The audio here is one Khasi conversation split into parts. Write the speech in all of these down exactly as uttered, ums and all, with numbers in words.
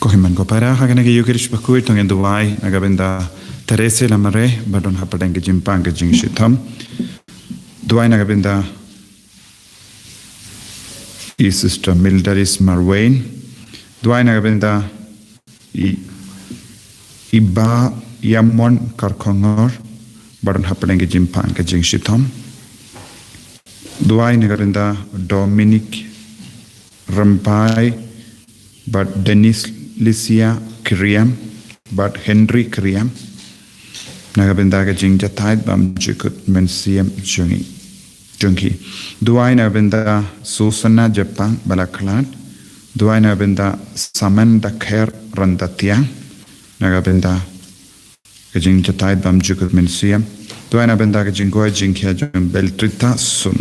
Ko hynmen ko para, ha kane ka Eucharist bakhuid to ngin duwai na ka bynta Teresa Lamare ba don hapdeng ka jingpang ka jingshitom. Duwai na ka bynta i Sister Mildred Marwain. Duwai na ka bynta i, i Bah Yamon Karkhongor ba don hapdeng ka jingpang ka jingshitom. Duwai na ka bynta Dominic Rampai bad Dennis Lysia Kiriam bad Henry Kiriam. Na ka bynta ka jingjatai bymjukut mynsiem jong ngi, jong ki. Duwai na ka bynta Susana Japang ba la khlad. Duwai na ka bynta Samantha Kher Rantatiang. Na ka bynta ka jingjatai bymjukut mynsiem. Duwai na ka bynta ka jingkwah jingkhia jong Beltrita Sun.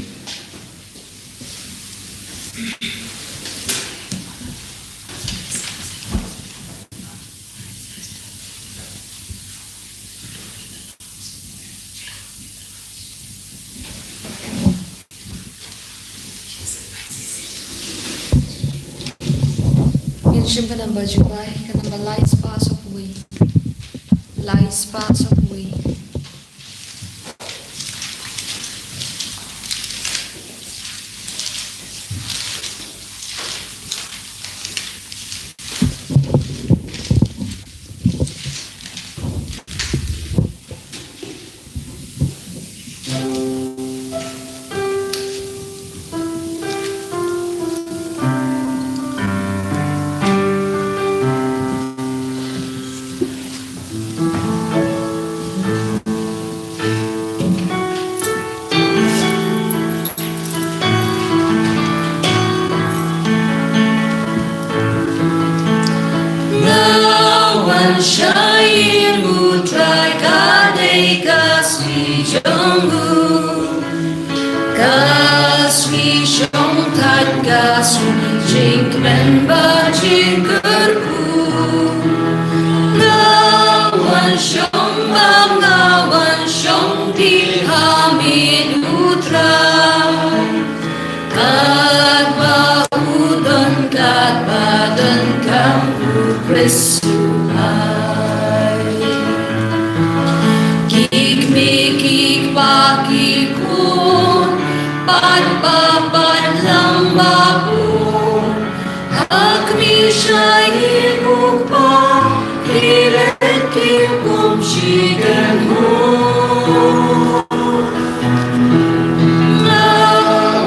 Ngin shim ka namba jingkwah, ka namba lai spah sawphew wei. Lai spah sawphew wei. Nga wan sha ïing U Trai, ka dei ka sngi jong u. Ka sngi shongthait, ka sngi jingkmen bad jingkyrkhu. Nga wan shong bam, nga wan shong dih ha miet U Trai. Katba u don, katba donkam U Khrist u ai. Ki kmie ki kpa ki khun, paidbah paidlang ba bun, ha khmih sha ïing U Kpa, ki leit ki bum shi kynhun. Nga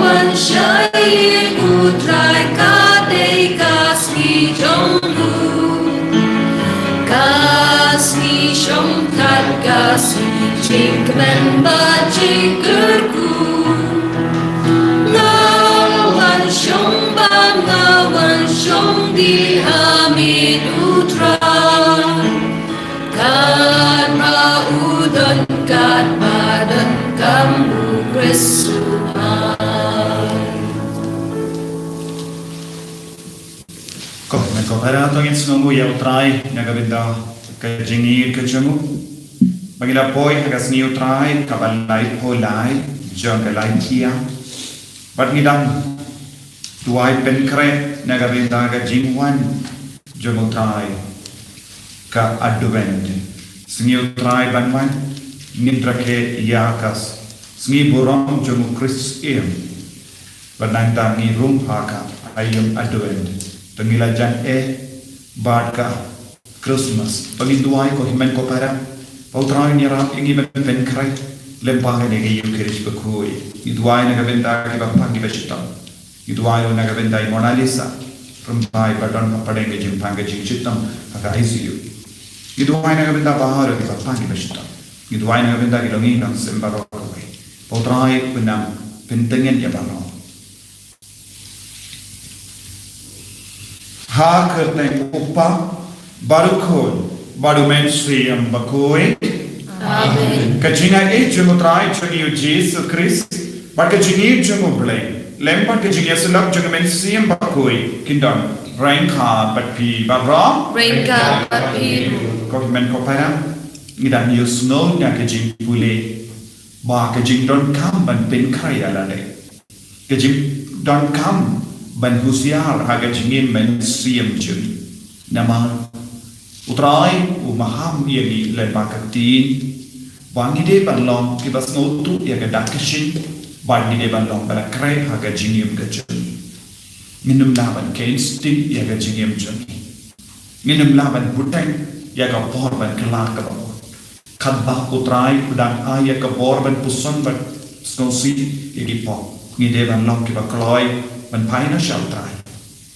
wan sha ïing U Trai, ka dei ka sngi jong u. Ka sngi shongthait, ka sngi jingkmen bad jingkyrkhu. Nga wan shong bam, nga wan shong dih ha miet U Trai. Katba u don, katba donkam U Khrist u ai. Ko hynmen ko para, to ngin sngewnguh ïa U Trai na ka bynta ka jingïeit ka jong u. Ba ngi la poi ha ka sngi U Trai kaba laiphew lai jong ka laithiang. Bad ngi dang duwai pynkhreh na ka bynta ka jingwan jong U Trai, ka Advent. Sngi U Trai ban wan, ngin rakhe ïa ka sngi burom jong U Khrist Syiem. Bad nangta ngi rung ha ka aïom Advent. To ngi la jan eh bad ka Christmas. To ngin duwai ko hynmen ko para, ba U Trai un ïarap ïa ngi ban pynkhreh lem bad kane ka Eucharist bakhuid. Ngi duwai na ka bynta kiba pang kiba shitom. Ngi duwai ruh na ka bynta i Mona Lisa, Rymbai ba don hapdeng ka jingpang ka jingshitom ha ka I C U. Ngi duwai na ka bynta baroh kiba pang kiba shitom. Ngi duwai na ka bynta ki longïing longsem baroh kawei. Ba U Trai un nang pyntngen ïa baroh. Ha ka kyrteng U Kpa Bad u Khun, bad u Mynsiem Bakhuid. Amen. Ka jingaiei jong u Trai jong ngi u Jisu Khrist, bad ka jingïeit jong u Blei, lem bad ka jingïasyllok jong u Mynsiem Bakhuid, kin don ryngkat bad phi baroh. Ryngkat bad phi. Ko hynmen ko para, ngi dang ïohsngew na ka jingpule ba ka jingdonkam ban pynkhreh ïa lade, ka jingdonkam ban husiar ha ka jingim mynsiem jong ngi. Namar u Trai u maham ïa ngi lyngba ka ktien ba ngi dei ban long kiba sngewthuh ïa ka dak ka jingim, ba ngi dei ban long ba la khreh ha ka jingim ka jong ngi. Ngin ym lah ban kheiñ sting ïa ka jingim jong ngi. Ngin ym lah ban bteng ïa ka por ban kylla kaba mut. Katba u Trai u dang ai ïa ka bor ban puson bad sngewsih ïa ki pop, ngi dei ban long kiba kloi ban phai noh sha u Trai.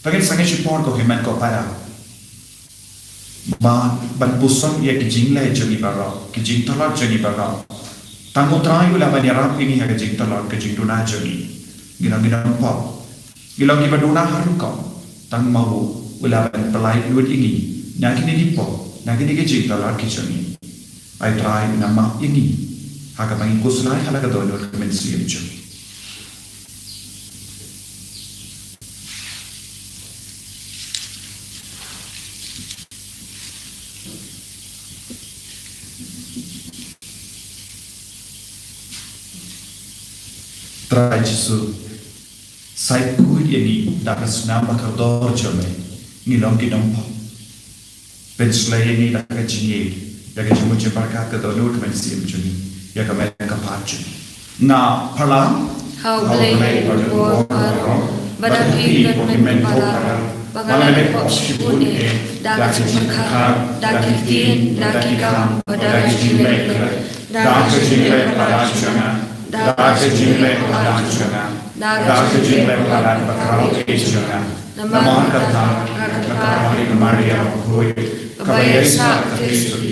Te ngin sangeh shipor ko hynmen ko para, ba ban puson ïa ki jingleh jong ngi baroh, ki jingtlot jong ngi baroh. Tang u Trai u lah ban ïarap ïa ngi ha ka jingtlot ka jingduna jong ngi. Ngi nang, ngi nang pop. Ngi long kiba duna ha rukom, tang ma u u lah ban pynlait lut ïa ngi na kine ki pop, na kine ki jingtlot ki jong ngi. Ai Trai, nang map ïa ngi ha kaba ngi khuslai ha la ka dohnud ka mynsiem jong ngi. Trai Jisu, sa khuid ïa ngi da ka snam ba kordor jong me, ngi long ki nongpop. Pynshlei ïa ngi da ka jingïeit, da ka jingmut jingpyrkhat, ka dohnud ka mynsiem jong ngi, ïa ka met ka phad jong ngi. Nga pyrshang ha u Blei ba don bor baroh, bad ha phi ko hynmen ko para, ba nga la leh pop shibun eh, da ka jingpyrkhat, da ki ktien, da ki kam, bad da ka jingleh, da ka jingleh palat jong nga, da ka jingleh palat jong nga. Da ka jingleh palat ba khraw ïeit jong nga. Namar kata nga kyrpad ha Maria Bakhuid, kaba ïaisah kyrteng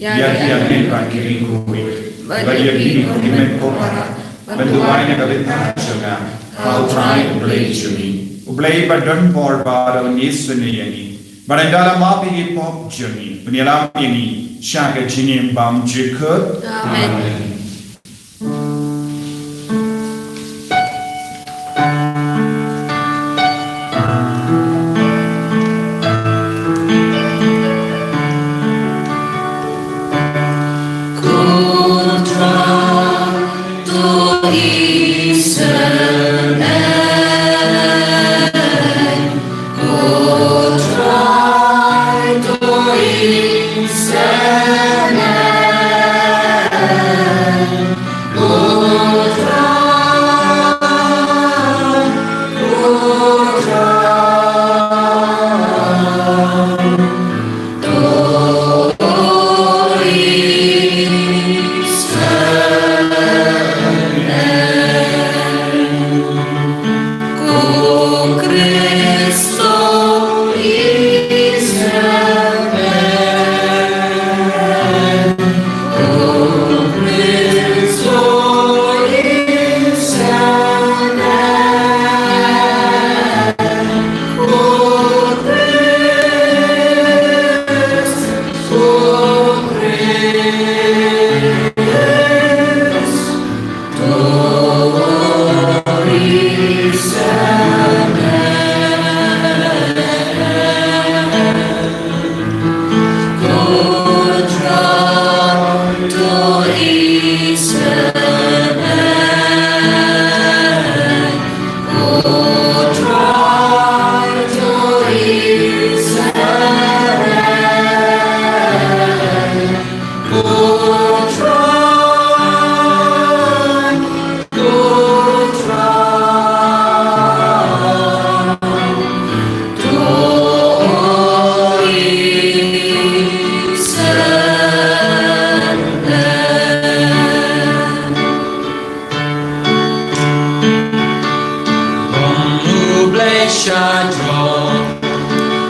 ïa ki ïa ki ban ki ring khuid, bad ïa phi ko hynmen ko para, ban duwai na ka bynta jong nga ha u Trai u Blei jong ngi. U Blei ba don bor ba un ïasnoh ïa ngi, bad un da la map ïa ki pop jong ngi, un ïalam ïa ngi sha ka jingim bymjukut. Amen. Amen.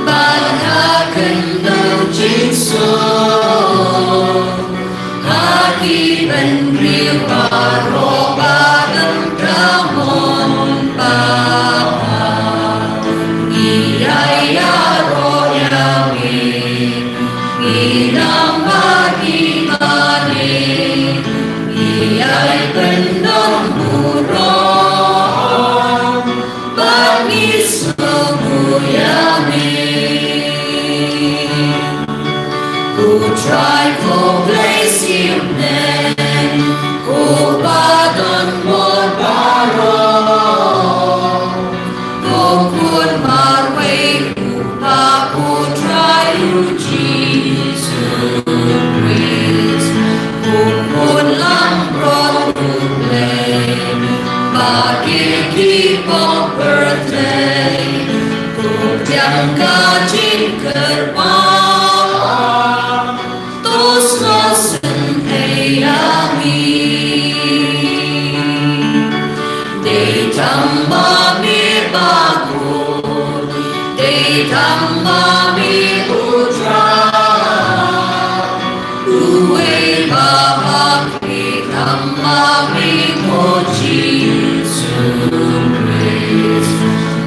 Bad ha khyndew jingsuk, ha ki bynriew baroh ba don ka mon paw, ngi ïa ïaroh ïa me. Trai ko Blei syrneng, ko ba don bor baroh, ko Khun marwei u Kpa, ko Trai u Jisu Khrist, ko Khun langbrot u Blei, ba kyrkieh bor pyrthei, ko pdiang ka jingkyrpad. To sngewsynei ïa ngi. Dei tang ma me ba khuid, dei tang ma me u Trai. Uwei ba ha khlieh tang ma me ko Jisu Khrist.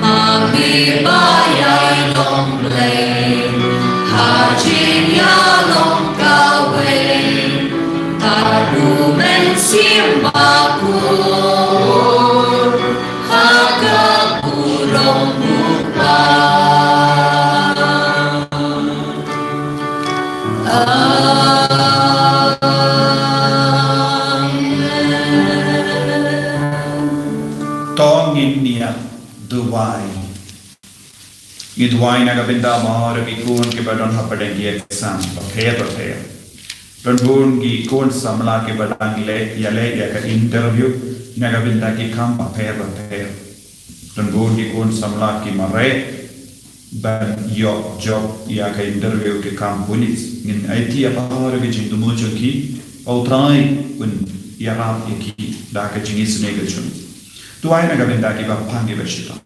Ma me ba ïai long Blei ha jingïalong kawei bad U Mynsiem Bakhuid ha ka burom U Kpa. Amen. To ngin ïa duwai. Ngi duwai na ka bynta baroh ki khun kiba don hapdeng ki exam bapher bapher. Don bun ki khun samla kiba dang leh ïaleh ïa ka interview na ka bynta ki kam bapher bapher. Don bun ki khun samla ki mareh ban ïoh job ïa ka interview ki kam police. Ngin aiti ïa baroh ki jingthmu jong ki, ba U Trai un ïarap ïa ki da ka jingisynei ka jong U. Duwai na ka bynta kiba pang kiba shitom.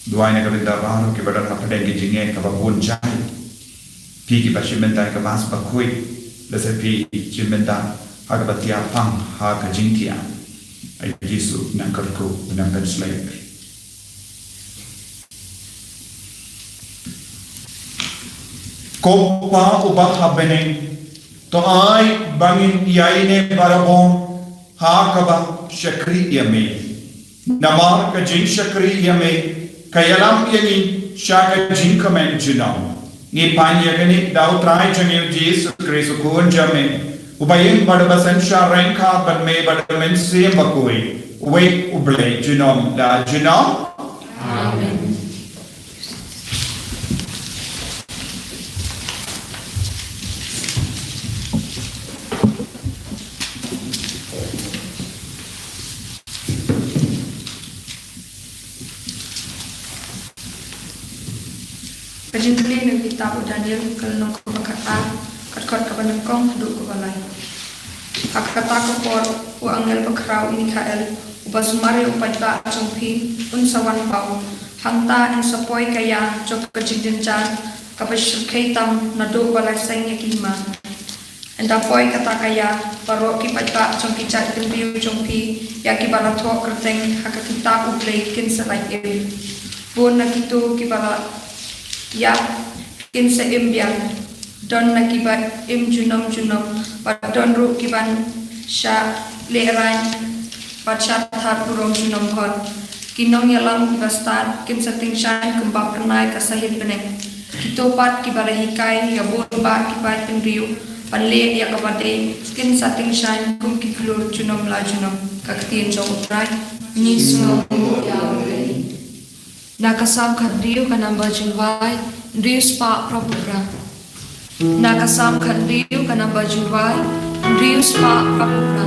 Duwai na ka bynta baroh kiba don hapdeng ki jingeh kaba bun jait. Phi kiba shim bynta ha ka Mass Bakhuid, lehse phi shim bynta ha kaba thiah pang ha ka jingthiah. Ai Jisu, nang kyrkhu, nang pynshlei ïa phi. Ko Pa uba ha bneng, to ai ba ngin ïaineh barabor ha kaba shakri ïa me. Namar ka jingshakri ïa me ka ïalam ïa ngi sha ka jingkmen junom. Ngi pan ïa kane da U Trai jong ngi U Jisu Khrist U Khun jong me, uba ïeng bad uba synshar ryngkat bad me bad U Mynsiem Bakhuid, uwei U Blei junom la junom. Amen. Ka jingpule na ka kitab u Daniel, ka lynnong kaba khatar, ka dkhot kaba nyngkong haduh kaba lai. Ha kata ka por, u angel bakhraw u Mikhael, uba sumar ïa u paidbah jong phi, un sa wan paw. Hangta yn sa poi ka ïa jong ka jingjynjar kaba shyrkhei tam naduh ba la seng ïa ki hima. Ynda poi kata ka ïa, baroh ki paidbah jong ki jaitbynriew jong phi, ïa kiba la thoh kyrteng ha ka kitab U Blei, kin sa lait im. Bun na kito kiba la ïap kin sa im biang. Don na kiba im junom junom, bad don ruh kiban shah lehraiñ bad shah thad burom junom hok. Ki nongïalam kiba stad kin sa tyngshaiñ kumba phyrnai ka sahit bneng. Kito pat kiba la hikai ïa bun bah ki paidbynriew ban leh ïa kaba dei, kin sa tyngshaiñ kum ki khlur junom la junom. Ka ktien jong U Trai. Ngi sngewbha ïa U Blei. Na ka Salm khathynriew ka namba jingrwai hynriew spah phra phew phra. Na ka Salm khathynriew ka namba jingrwai hynriew spah phra phew phra.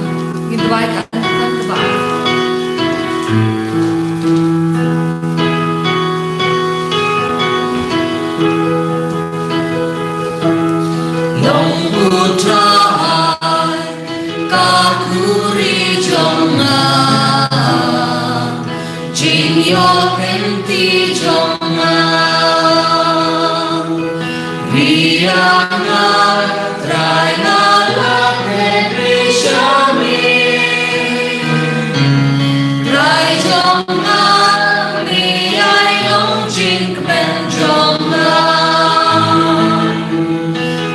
Ngin rwai ka anthon kaba ar. Long U Trai ka khuri jong nga, jingïoh lynti jong nga. Ri ïa nga Trai, nga la pynri sha me. Trai jong nga, me ïai long jingkmen jong nga.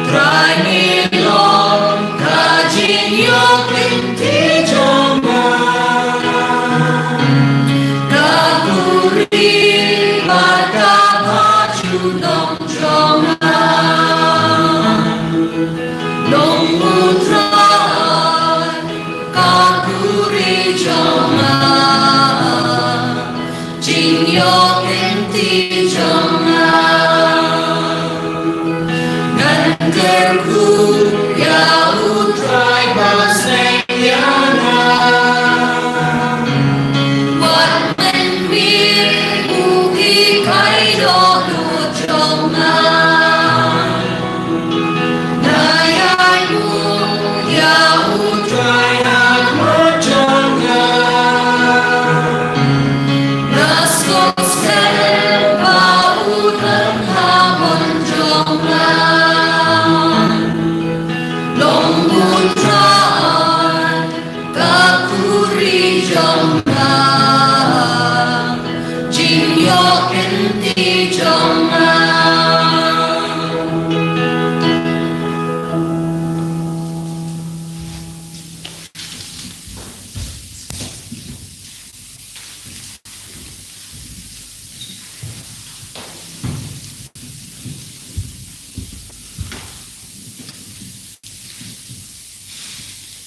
Trai me long ka jingïoh lynti jong nga, ka khuri bad ka bha junom jong nga.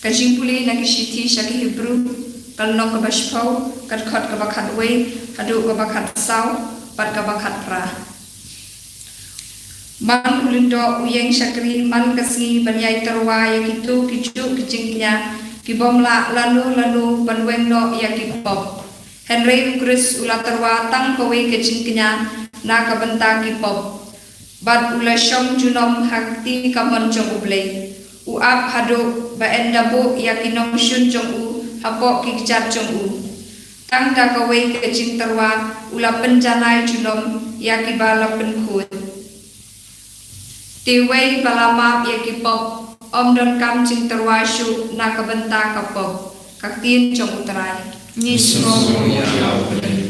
Ka jingpule na ki shithi sha ki Hebru, ka lynnong kaba shiphew, ka dkhot kaba khatwei haduh kaba khatsaw bad kaba khatphra. Man u lyngdoh u ïeng shakri man ka sngi ban ïai tyrwa ïa kito kijuh ki jingkñia ki bym lah lano lano ban weng noh ïa ki pop. Hynrei u Khrist u la tyrwa tang kawei ka jingkñia na ka bynta ki pop, bad u la shong junom ha ka kti kamon jong U Blei. U ap haduh ba yn da buh ïa ki nongshun jong u hapoh ki kjat jong u. Tang da kawei ka jingtyrwa u la pynjanai junom ïa kiba la pynkhuid. Te uwei ba la map ïa ki pop, ym donkam jingtyrwa shuh na ka bynta ka pop. Ka ktien jong U Trai. Ngi sngew ïa U Blei.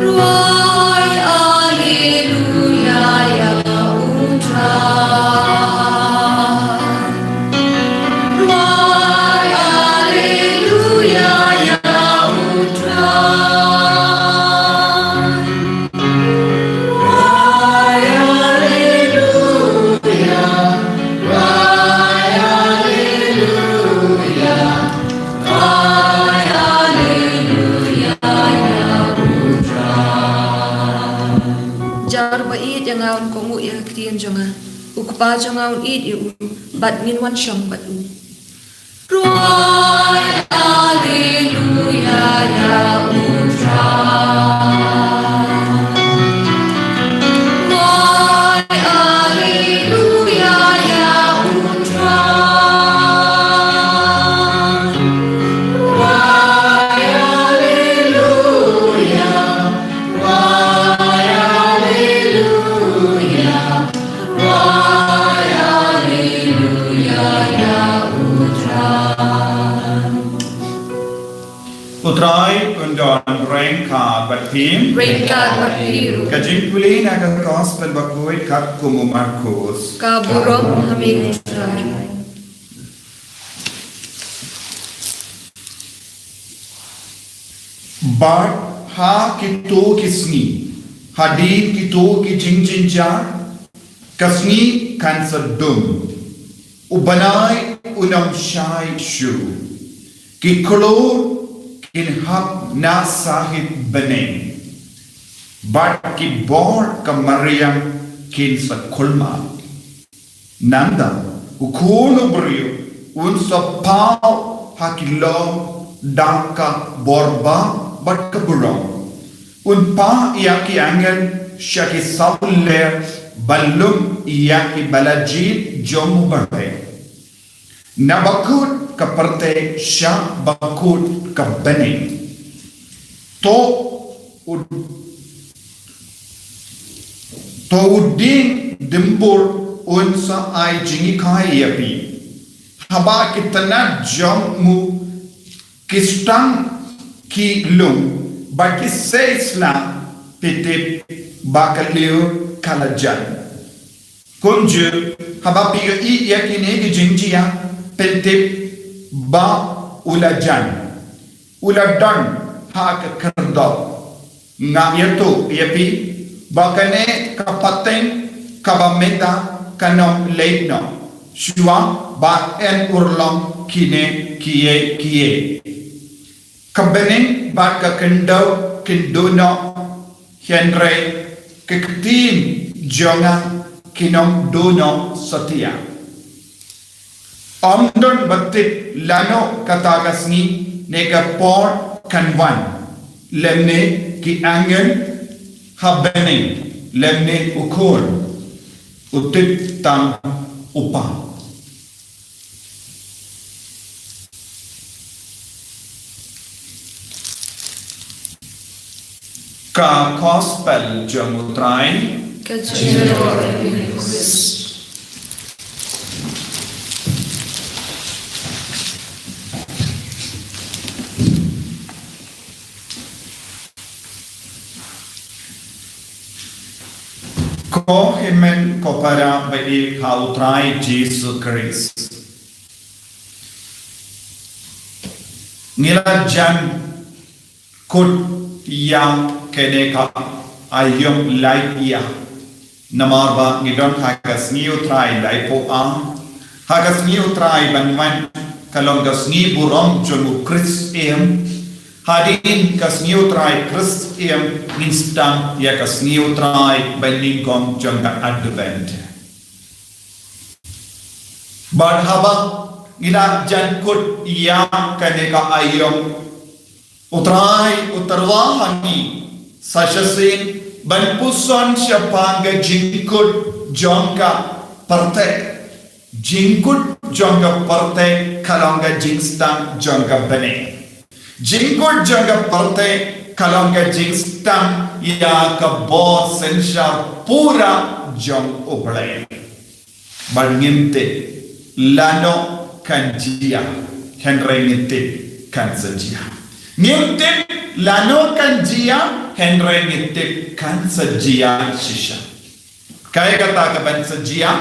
Rwai Alleluia ïa U Trai. Rwai Alleluia ïa U Trai. Rwai Alleluia, rwai Alleluia, rwai Alleluia ïa U Trai. Jar ba ïeit ïa nga un kohnguh ïa ka ktien jong nga. U Kpa jong nga un ïeit ïa u, bad ngin wan shong bad u. Rwai Alleluia ïa U Trai. Rwai Alleluia ïa U Trai. Rwai Alleluia. Rwai Alleluia. Rwai Alleluia ïa U Trai. U Trai un don ryngkat bad phi. Ryngkat bad phi ruh. Ka jingpule na ka Gospel bakhuid katkum u Markos. Ka burom ha me, Trai. Bad ha kito ki sngi, hadien kito ki jingjynjar, ka sngi kan sa dum, u bnai un ym shai shuh. Ki klur kin hap na sahit bneng, bad ki bor ka mariang kin sa kulmar. Nangta u Khun u briew un sa paw ha ki long da ka bor bad ka burom. Un phah ïa ki angel sha ki saw lyer ban lum ïa ki ba la jied jong u Blei, na bakut ka pyrthei sha bakut ka bneng. To u, to u dieng dimbur un sa ai jinghikai ïa phi. Haba ki tnat jong u ki stang ki lung, bad ki sei sla, phi tip ba ka lyer ka la jan. Kumjuh, haba phi ïohi ïa kine ki jingjia, phin tip ba u la jan, u la don ha ka khyrdop. Nga ïathuh ïa phi ba kane ka pateng kaba mynta kan ym leit noh shuwa ba yn urlong kine kiei kiei. Ka bneng bad ka khyndew kin duh noh, hynrei ka ktien jong nga kin ym duh noh satia. Ym don ba tip lano kata ka sngi ne ka por kan wan, lymne ki angel ha bneng, lymne u Khun, u tip tang u Kpa. Ka Gospel jong u Trai. Ka jingïaroh ïa phi, Khrist. Ko hynmen ko para ba ïeit ha u Trai Jisu Khrist. Ngi la jan kut ïa kane ka aïom laiphew. Namar ba ngi don ha ka sngi U Trai laiphew ar. Ha ka sngi U Trai ban wan ka long ka sngi burom jong u Khrist im. Hadien ka sngi U Trai Khrist im ngin sdang ïa ka sngi U Trai ba nyngkong jong ka Advent. Bad haba ngi la jan kut ïa kane ka aïom, U Trai u tyrwa ha ngi sa shisien ban puson shaphang ka jingkut jong ka pyrthei. Jingkut jong ka pyrthei ka long ka jingsdang jong ka bneng. Jingkut jong ka pyrthei ka long ka jingsdang ïa ka bor synshar pura jong U Blei. Bad ngim tip lano kan jia, hynrei ngi tip kan sa jia. Ngim tip lano kan jia, hynrei ngi tip kan sa jia shisha. Kaei kata kaban sa jia?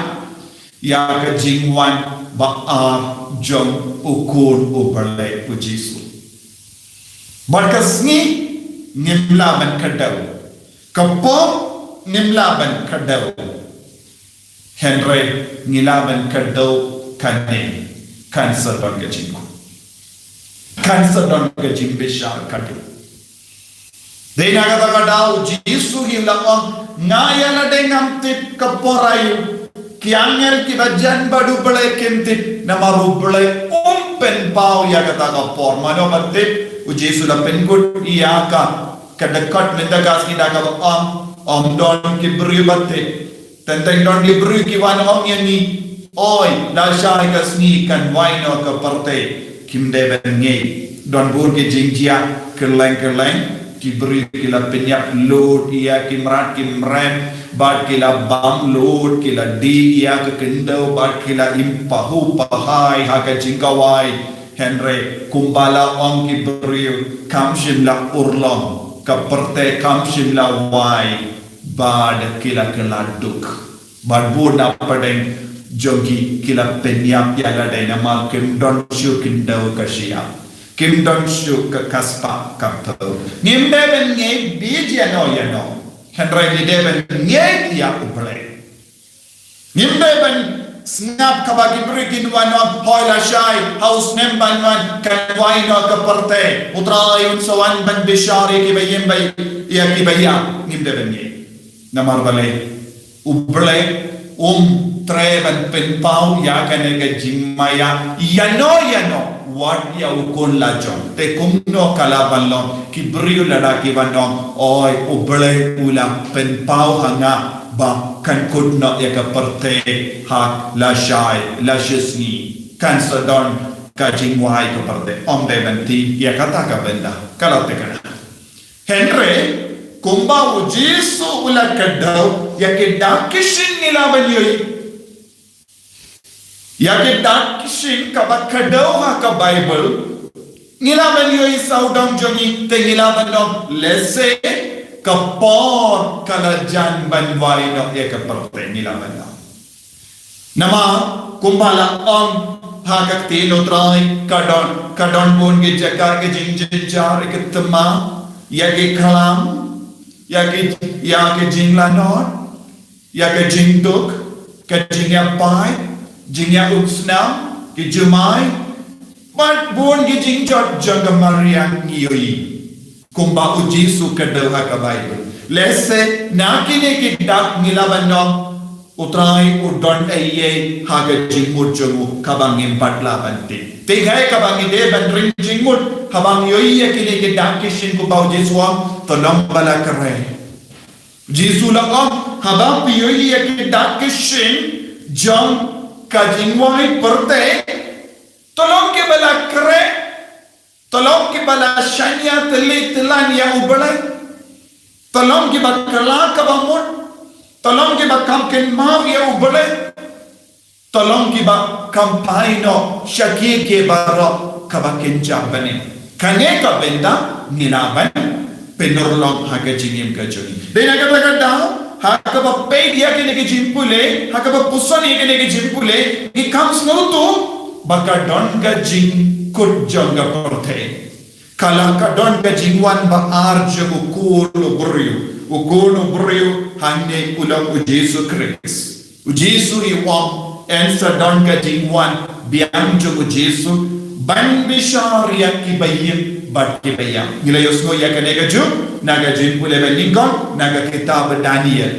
Ïa ka jingwan ba ar jong U Khun U Blei U Jisu. Bad ka sngi ngim lah ban kdew. Ka por ngim lah ban kdew. Hynrei ngi lah ban kdew kane, kan sa don ka jingkut. Kan sa don ka jingbishar kdew. Dei na kata ka daw U Jisu hi u la ong, nga ïa lade ngam tip ka por aïu. Ki angel kiba jan bad U Blei kim tip, namar U Blei um pynpaw ïa kata ka por. Mano ba tip? U Jisu la pynkut ïa ka, ka dkhot mynta ka sngi da kaba ong, ym don ki briew ba tip. Teng teng don ki briew ki wan ong ïa ngi, oi, lashai ka sngi kan wai noh ka pyrthei. Kim dei ban ngeit. Don bun ki jingjia kylleng kylleng, ki briew ki la pynïap lut ïa ki mrad ki mrem, bad ki la bam lut, ki la dih ïa ka khyndew, bad ki la im pahu pahai ha ka jingkawai. Hynrei kumba la ong ki briew, kam shym la urlong, ka pyrthei kam shym la wai. Bad ki la kylla duk. Bad bun na pdeng jong ki ki la pynïap ïa lade namar kim don shuh khyndew ka shyiap. Kim don shuh ka khaspah ka phew. Ngim dei ban ngeit beit ïano ïano. Hynrei ngi dei ban ngeit ïa U Blei. Ngim dei ban sngap kaba ki briew kin wan ong, hoi lashai ha u snem ban wan kan wai noh ka pyrthei. U Trai un sa wan ban bishar ïa kiba ïeng bad ïa kiba ïap. Ngim dei ban ngeit. Namar balei? U Blei um treh ban pynpaw ïa kane ka jingmaïa ïano ïano wat ïa u khun lajong. Te kumno ka lah ban long? Ki briew lada ki ban ong, oi, U Blei u la pynpaw ha nga ba kan kut noh ïa ka pyrthei ha lashai, lashisngi. Kan sa don ka jingwai ka pyrthei. Ym dei ban tip ïa kata ka bynta. Ka la te kana. Hynrei kumba U Jisu u la kdew, ïa ki dak ki shin ngi lah ban ïohi. Ïa ki dak ki shin kaba kdew ha ka Baibl ngi lah ban ïohi sawdong jong ngi, te ngi lah ban ong lehse ka por ka la jan ban wai noh ïa ka pyrthei, ngi lah ban ong. Namar kumba la ong ha ka Ktien U Trai, ka don, ka don bun ki jaka ki jingjynjar, ki thma, ïa ki khlam, ïa ki, ïa ki jinglanot, ïa ki jingduk, ki jingïapaid, jingïaumsnam, ki jumai, bad bun ki jingjot jong ka mariang ngi ïohi. Kumba U Jisu kdew ha ka Baibl. Lehse na kine ki dak ngi lah ban ong, U Trai u don ei ei ha ka jingmut jong u kaba ngim pat lah ban tip. Te kaei kaba ngi dei ban ring jingmut haba ngi ïohi ïa kine ki dak ki shin, kumba U Jisu u ong, to long ba la khreh. U Jisu u la ong, haba phi ïohi ïa ki dak ki shin jong ka jingwai pyrthei, to long kiba la khreh. To long kiba la shaniah tylli tyllan ïa U Blei. To long kiba kylla kaba mut. To long kiba kam kynmaw ïa U Blei. To long kiba kam phai noh sha kiei kiei baroh kaba kynja bneng. Kane ka bynta ngi lah ban pynurlong ha ka jingim ka jong ngi. Dei na kata ka daw, ha kaba peit ïa kine ki jingpule, ha kaba puson ïa kine ki jingpule, ngi kham sngewthuh ba ka don ka jingkut jong ka pyrthei. Ka la ka don ka jingwan ba ar jong u Khun u briew. U Khun u briew hangne u long u Jisu Khrist. U Jisu i ong, yn sa don ka jingwan biang jong u Jisu ban bishar ïa ki ba im bad ki ba ïap. Ngi la ïohsngew ïa kane ka juk na ka jingpule ba nyngkong na ka kitab Daniel.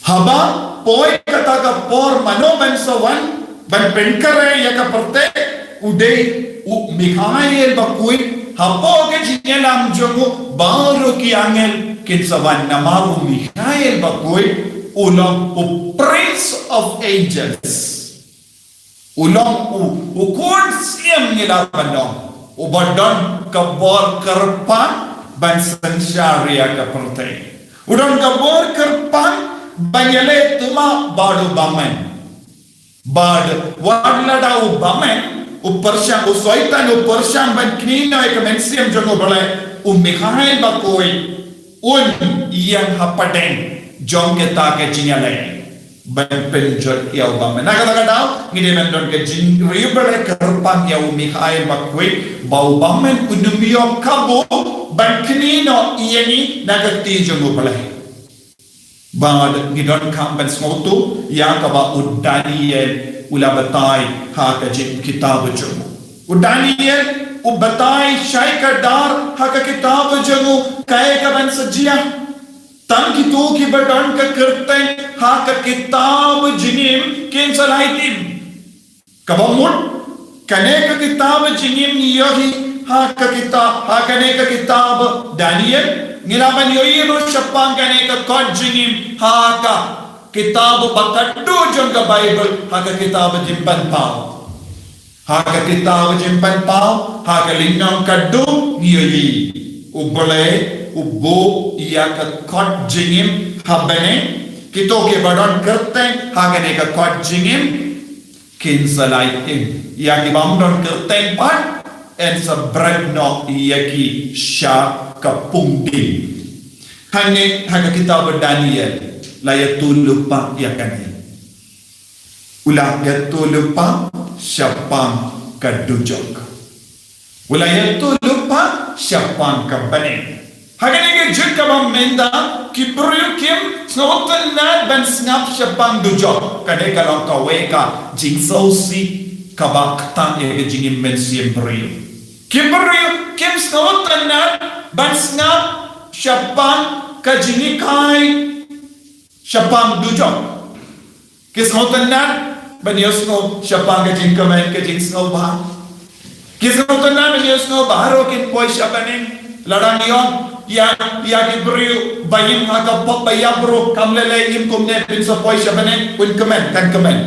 Haba poi kata ka por mano ban sa wan ban pynkhreh ïa ka pyrthei, u dei u Mikhael bakhuid. Hapoh ka jingïalam jong u baroh ki angel kin sa wan, namar u Mikhael bakhuid u long u Prince of Angels. U long u, u khun siem ngi lah ban ong, uba don ka bor kyrpang ban synshar ïa ka pyrthei. U don ka bor kyrpang ban ïaleh tymmen bad u bymman. Bad wat lada u bymman u pyrshang, u Soitan u pyrshang ban knieh noh ïa ka mynsiem jong u Blei, u Mikhael bakhuid un ïeng hapdeng jong kata ka jingïaleh ban pynjot ïa u bymman. Na kata ka daw ngi dei ban don ka jingriewblei kyrpang ïa u Mikhael bakhuid ba u bymman un ym ïoh kabu ban knieh noh ïa ngi na ka kti jong u Blei. Bad ngi donkam ban sngewthuh ïa kaba u Daniel u la batai ha ka jingkitab jong u. U Daniel u batai shai kdar ha ka kitab jong u kaei kaban sa jia. Tang kito kiba don ka kyrteng ha ka kitab jingim kin sa lait im. Kaba mut, kane ka kitab jingim ngi ïohi ha ka kitab, ha kane ka kitab Daniel, ngi lah ban ïohi ruh shaphang kane ka kot jingim ha ka kitab ba khatduh jong ka Baibl, ha ka kitab Jingpynpaw. Ha ka kitab Jingpynpaw, ha ka lynnong khatduh ngi ïohi u Blei u buh ïa ka kot jingim ha bneng. Kito kiba don kyrteng ha kane ka kot jingim kin sa lait im. Ïa kiba ym don kyrteng pat yn sa bret noh ïa ki sha ka pung ding. Hangne ha ka kitab Daniel la ïathuh lypa ïa kane. U la ïathuh lypa shaphang ka dujok. U la ïathuh lypa shaphang ka bneng. Ha kane ka juk kaba mynta ki briew kim sngewtynnad ban sngap shaphang dujok. Kane ka long kawei ka jingsngewsih kaba ktah ïa ka jingim mynsiem briew. Ki briew kim sngewtynnad ban sngap shaphang ka jinghikai shaphang dujok. Ki sngewtynnad ban ïohsngew shaphang ka jingkmen ka jingsngewbha. Ki sngewtynnad ban ïohsngew baroh kin poi sha bneng. Lada ngi ong ïa, ïa ki briew ba im ha ka pop ba ïap ruh kam lei lei im kumne phin sa poi sha bneng, un kmen, kan kmen.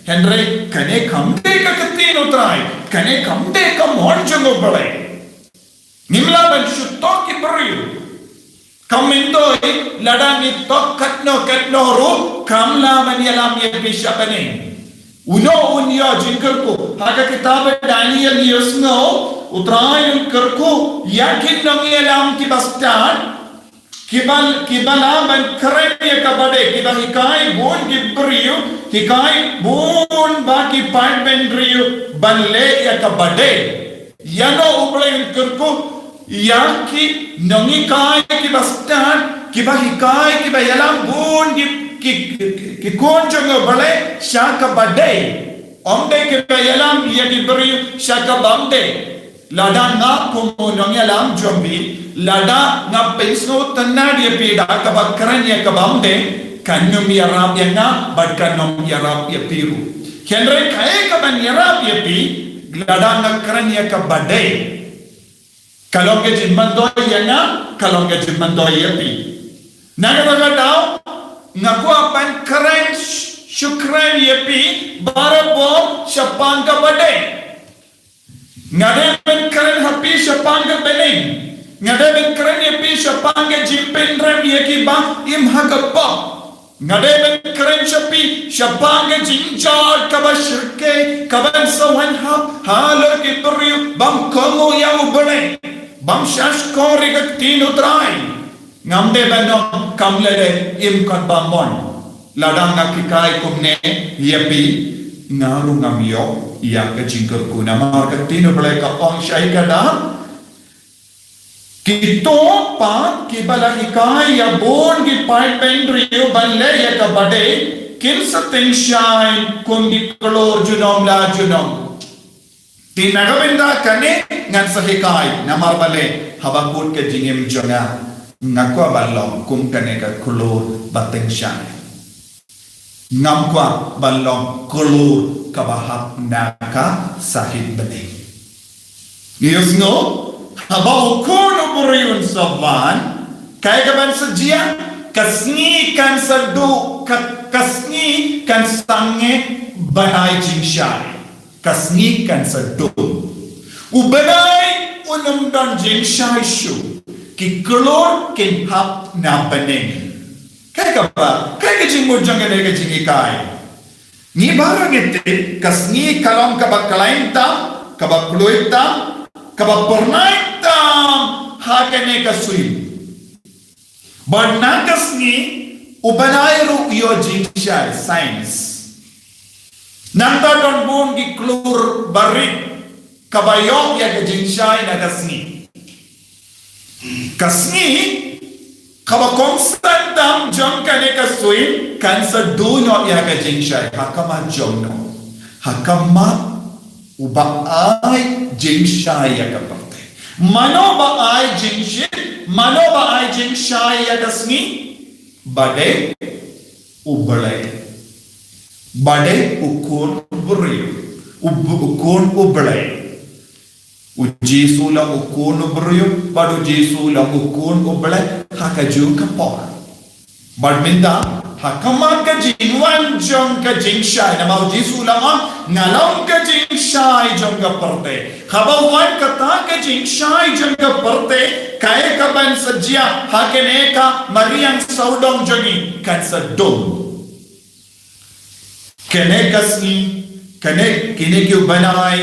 Hynrei kane kam dei ka ktien U Trai, kane kam dei ka mon jong U Blei. Ngim lah ban shu tok ki briew. Kam myntoi lada ngi tok katno katno ruh kam lah ban ïalam ïa phi sha bneng. Uno un ïoh jingkyrkhu. Ha ka kitab Daniel ngi ïohsngew U Trai un kyrkhu ïa ki nongïalam kiba stad, kiba, kiba lah ban kren ïa kaba dei, kiba hikai bun ki briew, hikai bun ba ki paidbynriew ban leh ïa kaba dei. Ïano U Blei un kyrkhu ïa ki nonghikai kiba stad, kiba hikai, kiba ïalam bun ki, ki, ki, ki khun jong U Blei sha kaba dei. Ym dei kiba ïalam ïa ki briew sha ka bym dei. Lada nga kum u nongïalam jong phi, lada nga pynsngewtynnad ïa phi da kaba kren ïa ka bym dei, kan ym ïarap ïa nga bad kan ym ïarap ïa phi ruh. Hynrei kaei kaban ïarap ïa phi, lada nga kren ïa kaba dei, ka long ka jingmyntoi ïa nga, ka long ka jingmyntoi ïa phi. Na kata ka daw nga kwah ban kren sh-, shu kren ïa phi barabor shaphang kaba dei. Nga dei ban kren ha phi shaphang ka bneng. Nga dei ban kren ïa phi shaphang ka jingpynrem ïa kiba im ha ka pop. Nga dei ban kren sha phi shaphang ka jingjot kaba shyrkhei kaban sa wan hap halor ki briew bym kohnguh ïa U Blei, bym shahshkor ïa ka ktien U Trai. Ngam dei ban ong kam lei lei, im kot ba mon. Lada nga hikai kumne ïa phi, nga ruh ngam ïoh ïa ka jingkyrkhu. Namar ka ktien U Blei ka ong shaei ka dang, kito pat kiba la hikai ïa bun ki paidbynriew ban leh ïa kaba dei, kin sa tyngshaiñ kum ki klur junom la junom. Te na ka bynta kane ngan sa hikai, namar balei? Haba kut ka jingim jong nga, nga kwah ban long kum kane ka klur ba tyngshaiñ. Ngam kwah ban long klur kaba hap na ka sahit bneng. Ïohsngew, haba U Khun u briew un sa wan, kaei kaban sa jia? Ka sngi kan sa duh, ka, ka sngi kan sangeh ban ai jingshai. Ka sngi kan sa dum. U bnai un ym don jingshai shuh. Ki klur kin hap na bneng. Kaei kaba, kaei ka jingmut jong kane ka jinghikai? Ngi baroh ngi tip, ka sngi ka long kaba khlaiñ tam, kaba kloi tam, kaba pyrnai tam ha kane ka suiñ. Bad na ka sngi, u bnai ruh u ïoh jingshai, science. Nangta don bun ki klur barit kaba ïoh ïa ka jingshai na ka sngi. Ka sngi kaba kongsan tam jong kane ka suiñ kan sa duh noh ïa ka jingshai, ha khmat jong no? Ha khmat uba ai jingshai ïa ka pyrthei. Mano ba ai jingshit, mano ba ai jingshai ïa ka sngi? Ba dei U Blei. Ba dei U Khun u briew. U, U Khun U Blei. U Jisu u long U Khun u briew, bad U Jisu u long U Khun U Blei, ha kajuh ka por. Bad mynta, ha khmat ka jingwan jong ka jingshai, namar U Jisu u la ong, nga long ka jingshai jong ka pyrthei. Haba wan kata ka jingshai jong ka pyrthei, kaei kaban sa jia ha kane ka mariang sawdong jong ngi? Kan sa dum. Kane ka sngi, kane, kine ki bnai,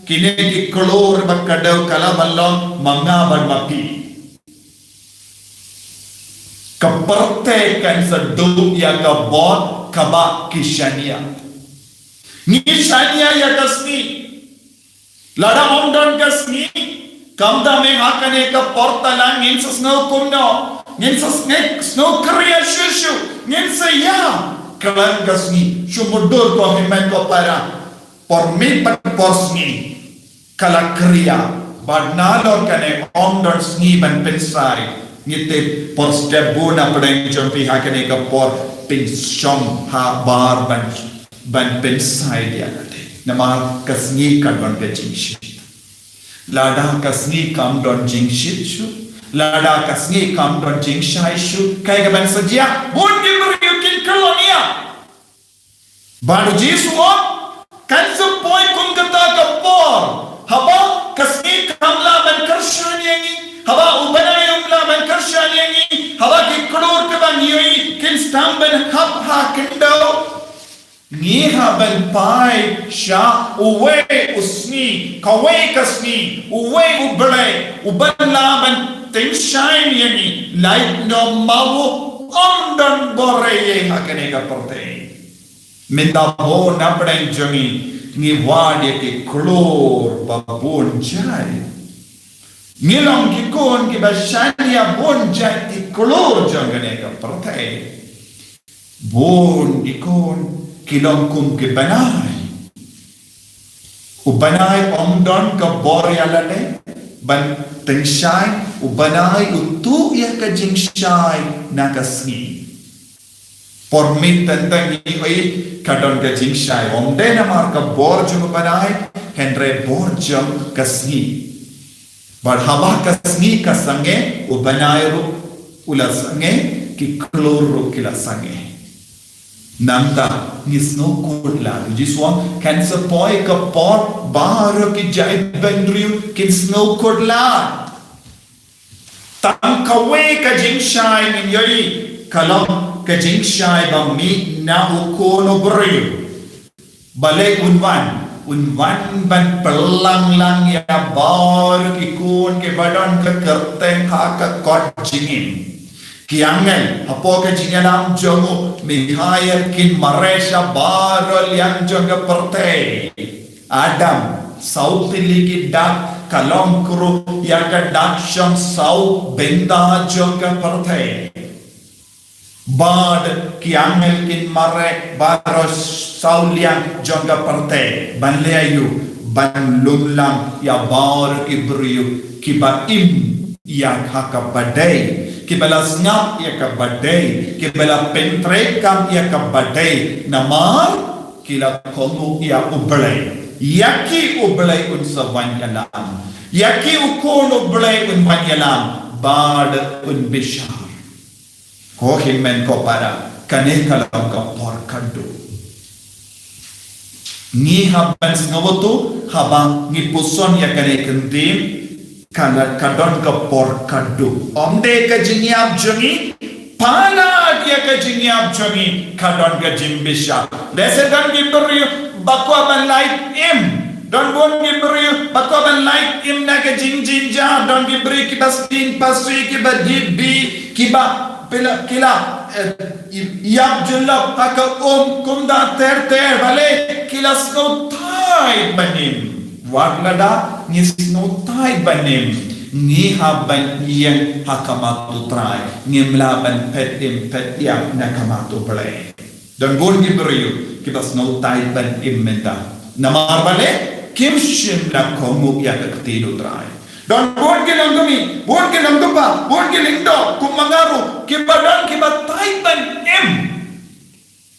kine ki klur ba ka dei ka la ban long ma nga bad ma phi. Ka pyrthei kan sa duh ïa ka bor kaba ki shaniah. Ngi shaniah ïa ka sngi. Lada ym don ka sngi, kumta mynta ha kane ka por tala ngin sa sngew kumno? Ngin sa sngew, sngew khriat shuh shuh, ngin sa ïa khlem ka sngi, shu mutdur ko hynmen ko para. Por miet bad por sngi ka la khriat, bad nalor kane ym don sngi ban pynsai. Ngi tip por step bun na pdeng jong phi ha kane ka por pynshong habar ban, ban pynsai ïa kata. Namar ka sngi ka don ka jingshit. Lada ka sngi kam don jingshit shuh, lada ka sngi kam don jingshai shuh, kaei kaban sa jia? Bun ki briew kin khlong ïa. Bad U Jisu u ong, kan sa poi kum kata ka por, haba ka sngi kam lah ban kyrshan ïa ngi, haba u bnai um lah ban kyrshan ïa ngi, haba ki klur kiba ngi ïohi kin sdang ban hap ha khyndew. Ngi hap ban phai sha uwei u sngi, kawei ka sngi, uwei U Blei uban lah ban tyngshaiñ ïa ngi, lait noh ma u, ym don bor ei ei ha kane ka pyrthei. Mynta bun na pdeng jong ngi, ngi wad ïa ki klur ba bun jait. Ngi long ki khun kiba shaniah bun jait ki klur jong kane ka pyrthei. Bun ki khun ki long kum ki bnai. U bnai um don ka bor ïa lade ban tyngshaiñ, u bnai u tuh ïa ka jingshai na ka sngi. Por miet teng teng ngi ïohi ka don ka jingshai, ym dei namar ka bor jong u bnai, hynrei bor jong ka sngi. Bad haba ka sngi ka sangeh, u bnai ruh u la sangeh, ki klur ruh ki la sangeh. Nangta ngi sngewkhuslai, U Jisu u ong, kan sa poi ka por baroh ki jaitbynriew kin sngewkhuslai. Tang kawei ka jingshai ngin ïohi, ka long ka jingshai ba mih na U Khun u briew. Balei un wan? Un wan ban pynlang lang ïa baroh ki khun kiba don ka kyrteng ha ka kot jingim. Ki angel, hapoh ka jingïalam jong u Mikhael, kin mareh sha baroh liang jong ka pyrthei. Adam, saw tylli ki dak, ka long kruh ïa ka dak shong saw bynta jong ka pyrthei. Bad ki angel kin mareh baroh saw liang jong ka pyrthei. Ban leh aïu? Ban lumlang ïa baroh ki briew kiba im ïa ha kaba dei, kiba la sngap ïa kaba dei, kiba la pyntreikam ïa kaba dei. Namar ki la kohnguh ïa U Blei. Ïa ki U Blei un sa wanïalam. Ïa ki U Khun U Blei un wanïalam bad un bishar. Ko hynmen ko para, kane ka long ka por khatduh. Ngi hap ban sngewthuh, haba ngi puson ïa kane ka ktien, ka la, ka don ka por khatduh. Ym dei ka jingïap jong ngi, palat ïa ka jingïap jong ngi, ka don ka jingbishar. Lehse don ki briew ba kwah ban lait im. Don bun ki briew ba kwah ban lait im na ka jingjynjar. Don ki briew kiba sting phasi, kiba dih bih, kiba pila, ki la, eh, ïap jyllop ha ka um, kumta ter ter, balei? Ki la sngewthuh ban im. Wat lada ngi sngewthuh ban im, ngi hap ban ïeng ha khmat U Trai. Ngim lah ban phet im phet ïap na khmat U Blei. Don bun ki briew kiba sngewthuh ban im mynta. Namar balei? Kim shym la kohnguh ïa ka ktien U Trai. Don bun ki longkmie, bun ki longkpa, bun ki lyngdoh, kum ma nga ruh, kiba don kiba thied ban im.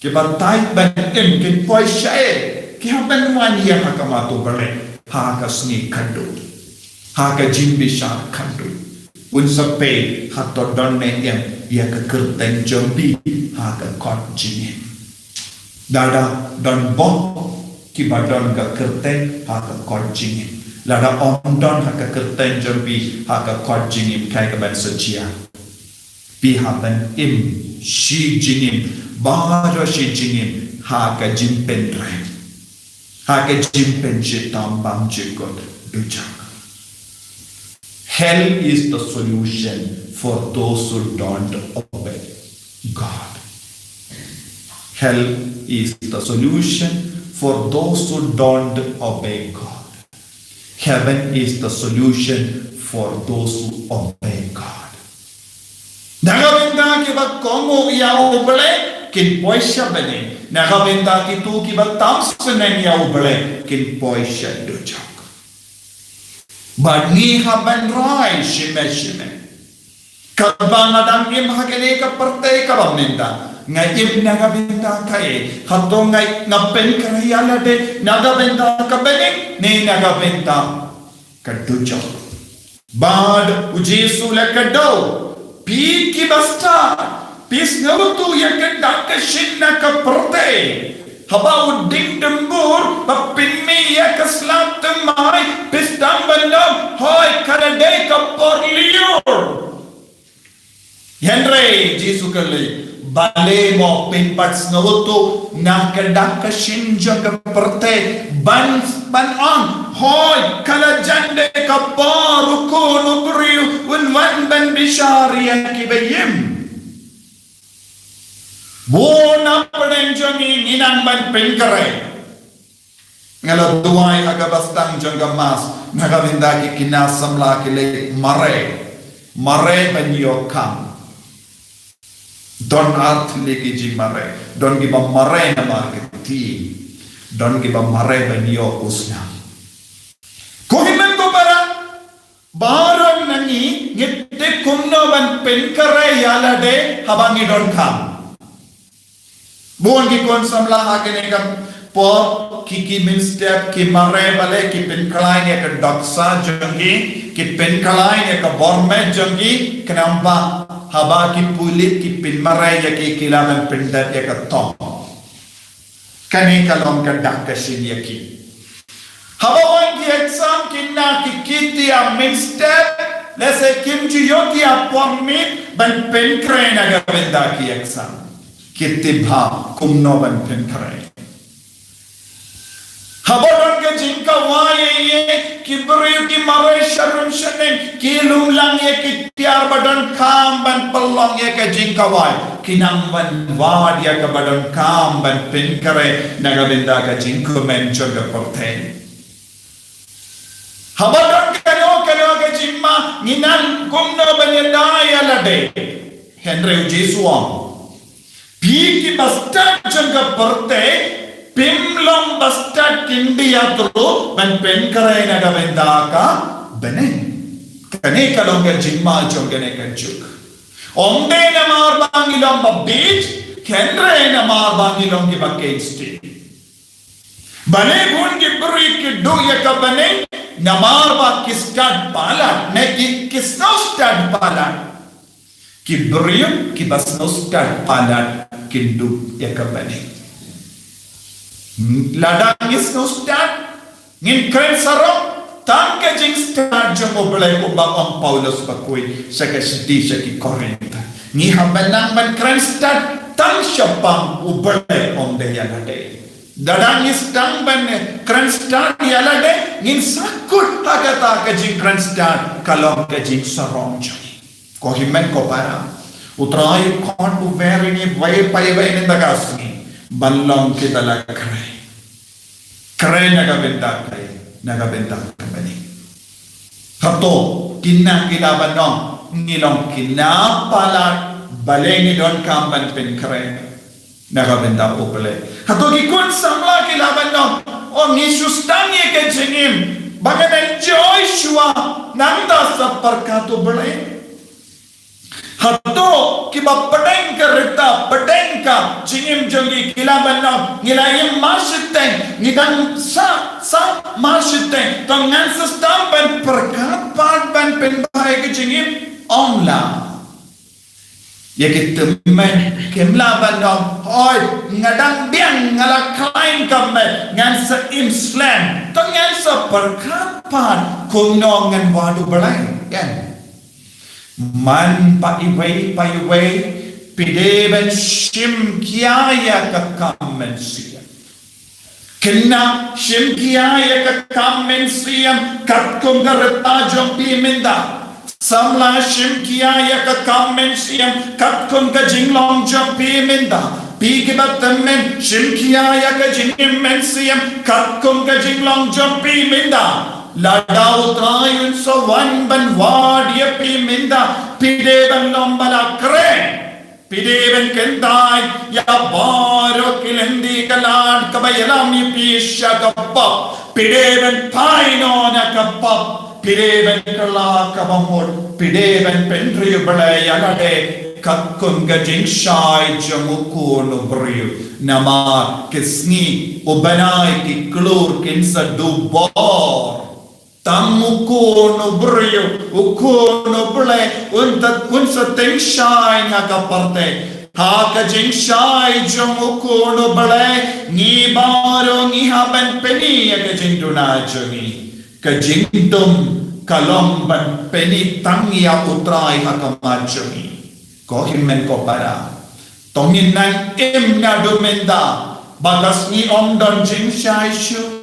Kiba thied ban im, kin poi shaei? Ki hap ban wan ïa ha khmat U Blei ha ka sngi khatduh, ha ka jingbishar khatduh. Un sa peit hato don ne em ïa ka kyrteng jong phi ha ka kot jingim. Lada don bok kiba don ka kyrteng ha ka kot jingim. Lada ym don ha ka kyrteng jong phi ha ka kot jingim, kaei kaban sa jia? Phi hap ban im shi jingim, baroh shi jingim ha ka jingpynrem, ha ka jingpynshitom bymjukut, dujok. Hell is the solution for those who don't obey God. Hell is the solution for those who don't obey God. Heaven is the solution for those who obey God. Na ka bynta kiba kohnguh ïa U Blei kin poi sha bneng. Na ka bynta kito kiba tam sneng ïa U Blei kin poi sha dujok. Bad ngi hap ban rai shime shime. Katba nga dang im ha kane ka pyrthei kaba mynta, nga im na ka bynta kaei? Hato nga, nga pynkhreh ïa lade na ka bynta ka bneng ne na ka bynta ka dujok? Bad U Jisu u la kdew, phi kiba stad, phi sngewthuh ïa ka dak ka shin na ka pyrthei. Haba u dieng dumbur ba pynmih ïa ka slap thymmai, phi sdang ban ong, hooid, ka la dei ka por lyiur. Hynrei Jisu u kylli, balei mo phin pat sngewthuh na ka dak ka shin jong ka pyrthei ban, ban ong, hooid, ka la jan dei ka por U Khun u briew un wan ban bishar ïa kiba im? Bun na pdeng jong ngi ngi nang ban pynkhreh. Nga la duwai ha kaba sdang jong ka Mass, na ka bynta ki khynnah samla ki leit mareh. Mareh ban ïoh kam. Don ar tylli ki jingmareh. Don kiba mareh namar ka ktien. Don kiba mareh ban ïoh u snam. Ko hynmen ko para, baroh na ngi ngi tip kumno ban pynkhreh ïa lade haba ngi donkam. Bun ki khun samla ha kane ka por ki, ki mynstep ki mareh, balei? Ki pynkhlaiñ ïa ka dohkha jong ki, ki pynkhlaiñ ïa ka bor met jong ki, khnang ba haba ki pulit ki pynmareh ïa ki, ki lah ban pyndep ïa ka thong. Kane ka long ka dak ka shin ïa ki. Haba wan ki exam, ki khynnah ki kit ïa mynstep, lehse kim ju ïoh ki ïa por miet ban pynkhreh na ka bynta ki exam. Ki tip bha kumno ban pynkhreh. Haba don ka jingkawai ïa ki, ki briew ki mareh sharum shaneng, ki lumlang ïa ki tiar ba donkam ban pynlong ïa ka jingkawai, ki nang ban wad ïa kaba donkam ban pynkhreh na ka bynta ka jingkmen jong ka pyrthei. Haba don kano kano ka jingma, ngi nang kumno ban ïada ïa lade. Hynrei u Jisu u ong, phi kiba stad jong ka pyrthei, phim long ba stad khyndiat ruh ban pynkhreh na ka bynta ka bneng. Kane ka long ka jingma jong kane ka juk. Ym dei namar ba ngi long ba bieit, hynrei namar ba ngi long kiba kheiñ sting. Balei bun ki briew ki duh ïa ka bneng? Namar ba ki stad palat, ne ki, ki sngewstad palat. Ki briew kiba sngewstad palat kin duh ïa ka bneng. Lada ngi sngewstad, ngin kren sarong tang ka jingstad jong U Blei, kumba ong Paulus bakhuid sha ka shithi sha ki Korinth. Ngi hap ban nang ban kren stad tang shaphang U Blei, ym dei ïa lade. Lada ngi sdang ban kren stad ïa lade, ngin sa kut ha kata ka jingkren stad ka long ka jingsarong jong ngi. Ko hynmen ko para, U Trai u khot u wer ïa ngi iwei pa iwei mynta ka sngi ban long kita la khreh. Khreh na ka bynta kaei? Na ka bynta ka bneng. Hato kine ki lah ban ong ngi long kine palat, balei ngi donkam ban pynkhreh na ka bynta U Blei? Hato ki khun samla ki lah ban ong, o, ngi shu sdang ïa ka jingim ba ngan enjoy shuwa, nangta sa pyrkhat U Blei? Hato kiba pdeng ka rta, pdeng ka jingim jong ngi, ki lah ban ong, ngi la im mar shiteng, ngi dang sah, sah mar shiteng, to ngan sa sdang ban pyrkhat pat ban pynbha ïa ka jingim? Ym lah. Ïa ki tymmen kim lah ban ong, hooid, nga dang biang, nga la khlaiñ ka met, ngan sa im slem, to ngan sa pyrkhat pat kumno ngan wad U Blei, kan? Man pa iwei pa iwei, phi dei ban shim khia ïa ka kam mynsiem. Khynnah, shim khia ïa ka kam mynsiem katkum ka rta jong phi mynta. Samla, shim khia ïa ka kam mynsiem katkum ka jinglong jong phi mynta. Phi kiba tymmen, shim khia ïa ka jingim mynsiem katkum ka jinglong jong phi mynta. Lada U Trai un sa wan ban wad ïa phi mynta, phi dei ban long ba la kren. Phi dei ban kyntait ïa baroh ki lynti ka lad kaba ïalam ïa phi sha ka pop. Phi dei ban phai noh na ka pop. Phi dei ban kylla kaba mut. Phi dei ban pynriew Blei ïa lade katkum ka jingshai jong u khun u briew. Namar ki sngi u bnai ki klur kin sa dubor. Tang u khun u briew, u khun u Blei, un ta, un sa tyngshaiñ ha ka pyrthei. Ha ka jingshai jong u khun u Blei, ngi baroh ngi hap ban pyni ïa ka jingduna jong ngi. Ka jingdum ka long ban pyni tang ïa U Trai ha khmat jong ngi. Ko hynmen ko para, to ngin nang im naduh mynta ba ka sngi ym don jingshai shuh,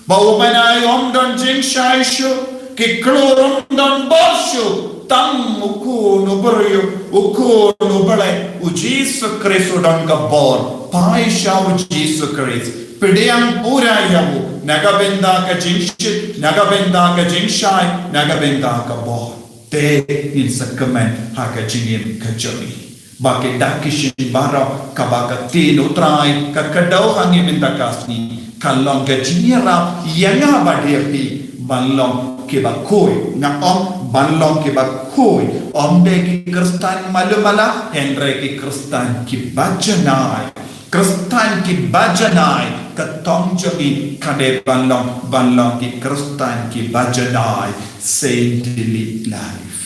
ba u bnai ym don jingshai shuh, ki klur ym don bor shuh, tang u khun u briew, u khun u Blei, u Jisu Khrist u don ka bor. Phai sha u Jisu Khrist, pdiang pura ïa u na ka bynta ka jingshit, na ka bynta ka jingshai, na ka bynta ka bor. Te ngin sa kmen ha ka jingim ka jong ngi. Ba ki dak ki shin baroh kaba ka ktien U Trai ka kdew ha ngi mynta ka sngi ka long ka jingïarap ïa nga bad ïa phi ban long kiba khuid. Nga ong ban long kiba khuid. Ym dei ki Khristan malu mala, hynrei ki Khristan kiba janai. Khristan kiba janai, ka thong jong ngi ka dei ban long, ban long ki Khristan kiba janai, saintly life.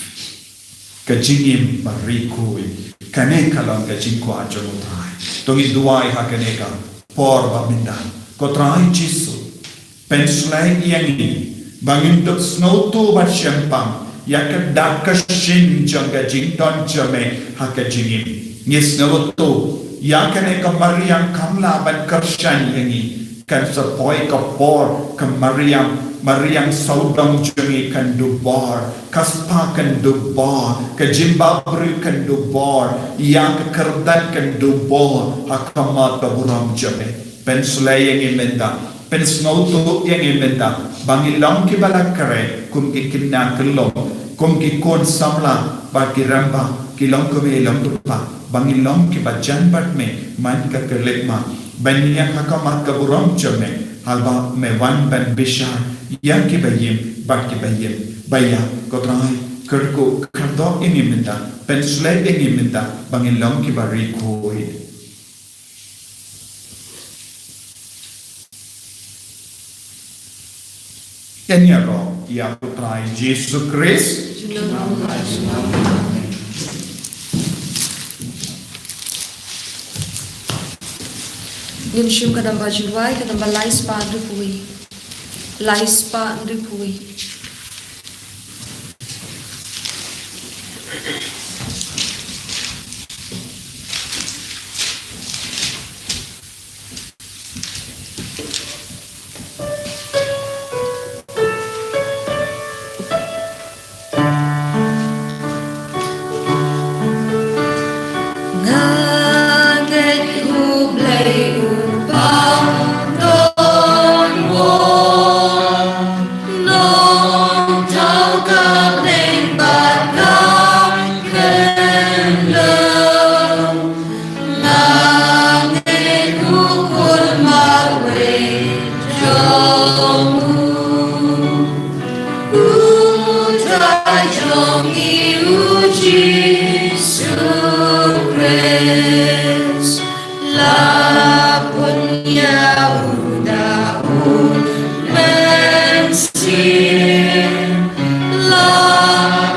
Ka jingim ba ri khuid, kane ka long ka jingkwah jong U Trai. To ngin duwai ha kane ka por ba mynta. Ko Trai Jisu, pynshlei ïa ngi ba ngin dup sngewthuh bad shemphang ïa ka dak ka shin jong ka jingdon jong me ha ka jingim. Ngi sngewthuh ïa kane ka mariang kam lah ban kyrshan ïa ngi. Kan sa poi ka por ka mariang, mariang sawdong jong ngi kan dubor, ka spah kan dubor, ka jingbhabriew kan dubor, ïa ka kyrdan kan dubor ha khmat ka burom jong me. Pynshlei ïa ngi mynta, pynsngewthuh ïa ngi mynta ba ngi long kiba la khreh kum ki khynnah kyllum, kum ki khun samla bad ki rangbah, ki long kmie long kpa, ba ngi long kiba jan bad me man ka khyllipmat. Ban ïa ka khmat ka burom jong me, haba me wan ban bishar ïa kiba im bad kiba im. Ba ïa ko Trai, kyrkhu kyrdoh ïa ngi mynta, pynshlei ïa ngi mynta ba ngi long kiba ri khuid. Ngin ïaroh ïa ko Trai Jisu Khrist. Ngin shim ka damba jingrwai, ka damba lai spah hynriewphew wei. Lai spah hynriewphew wei. Nga ngeit U Blei U Kpa Nongwei, Nongthaw ka bneng bad ka khyndew. Nga ngeit U Khun Marwei jong U, U Trai jong ngi U Jisu Khrist. La pun ïa U da U Mynsiem, la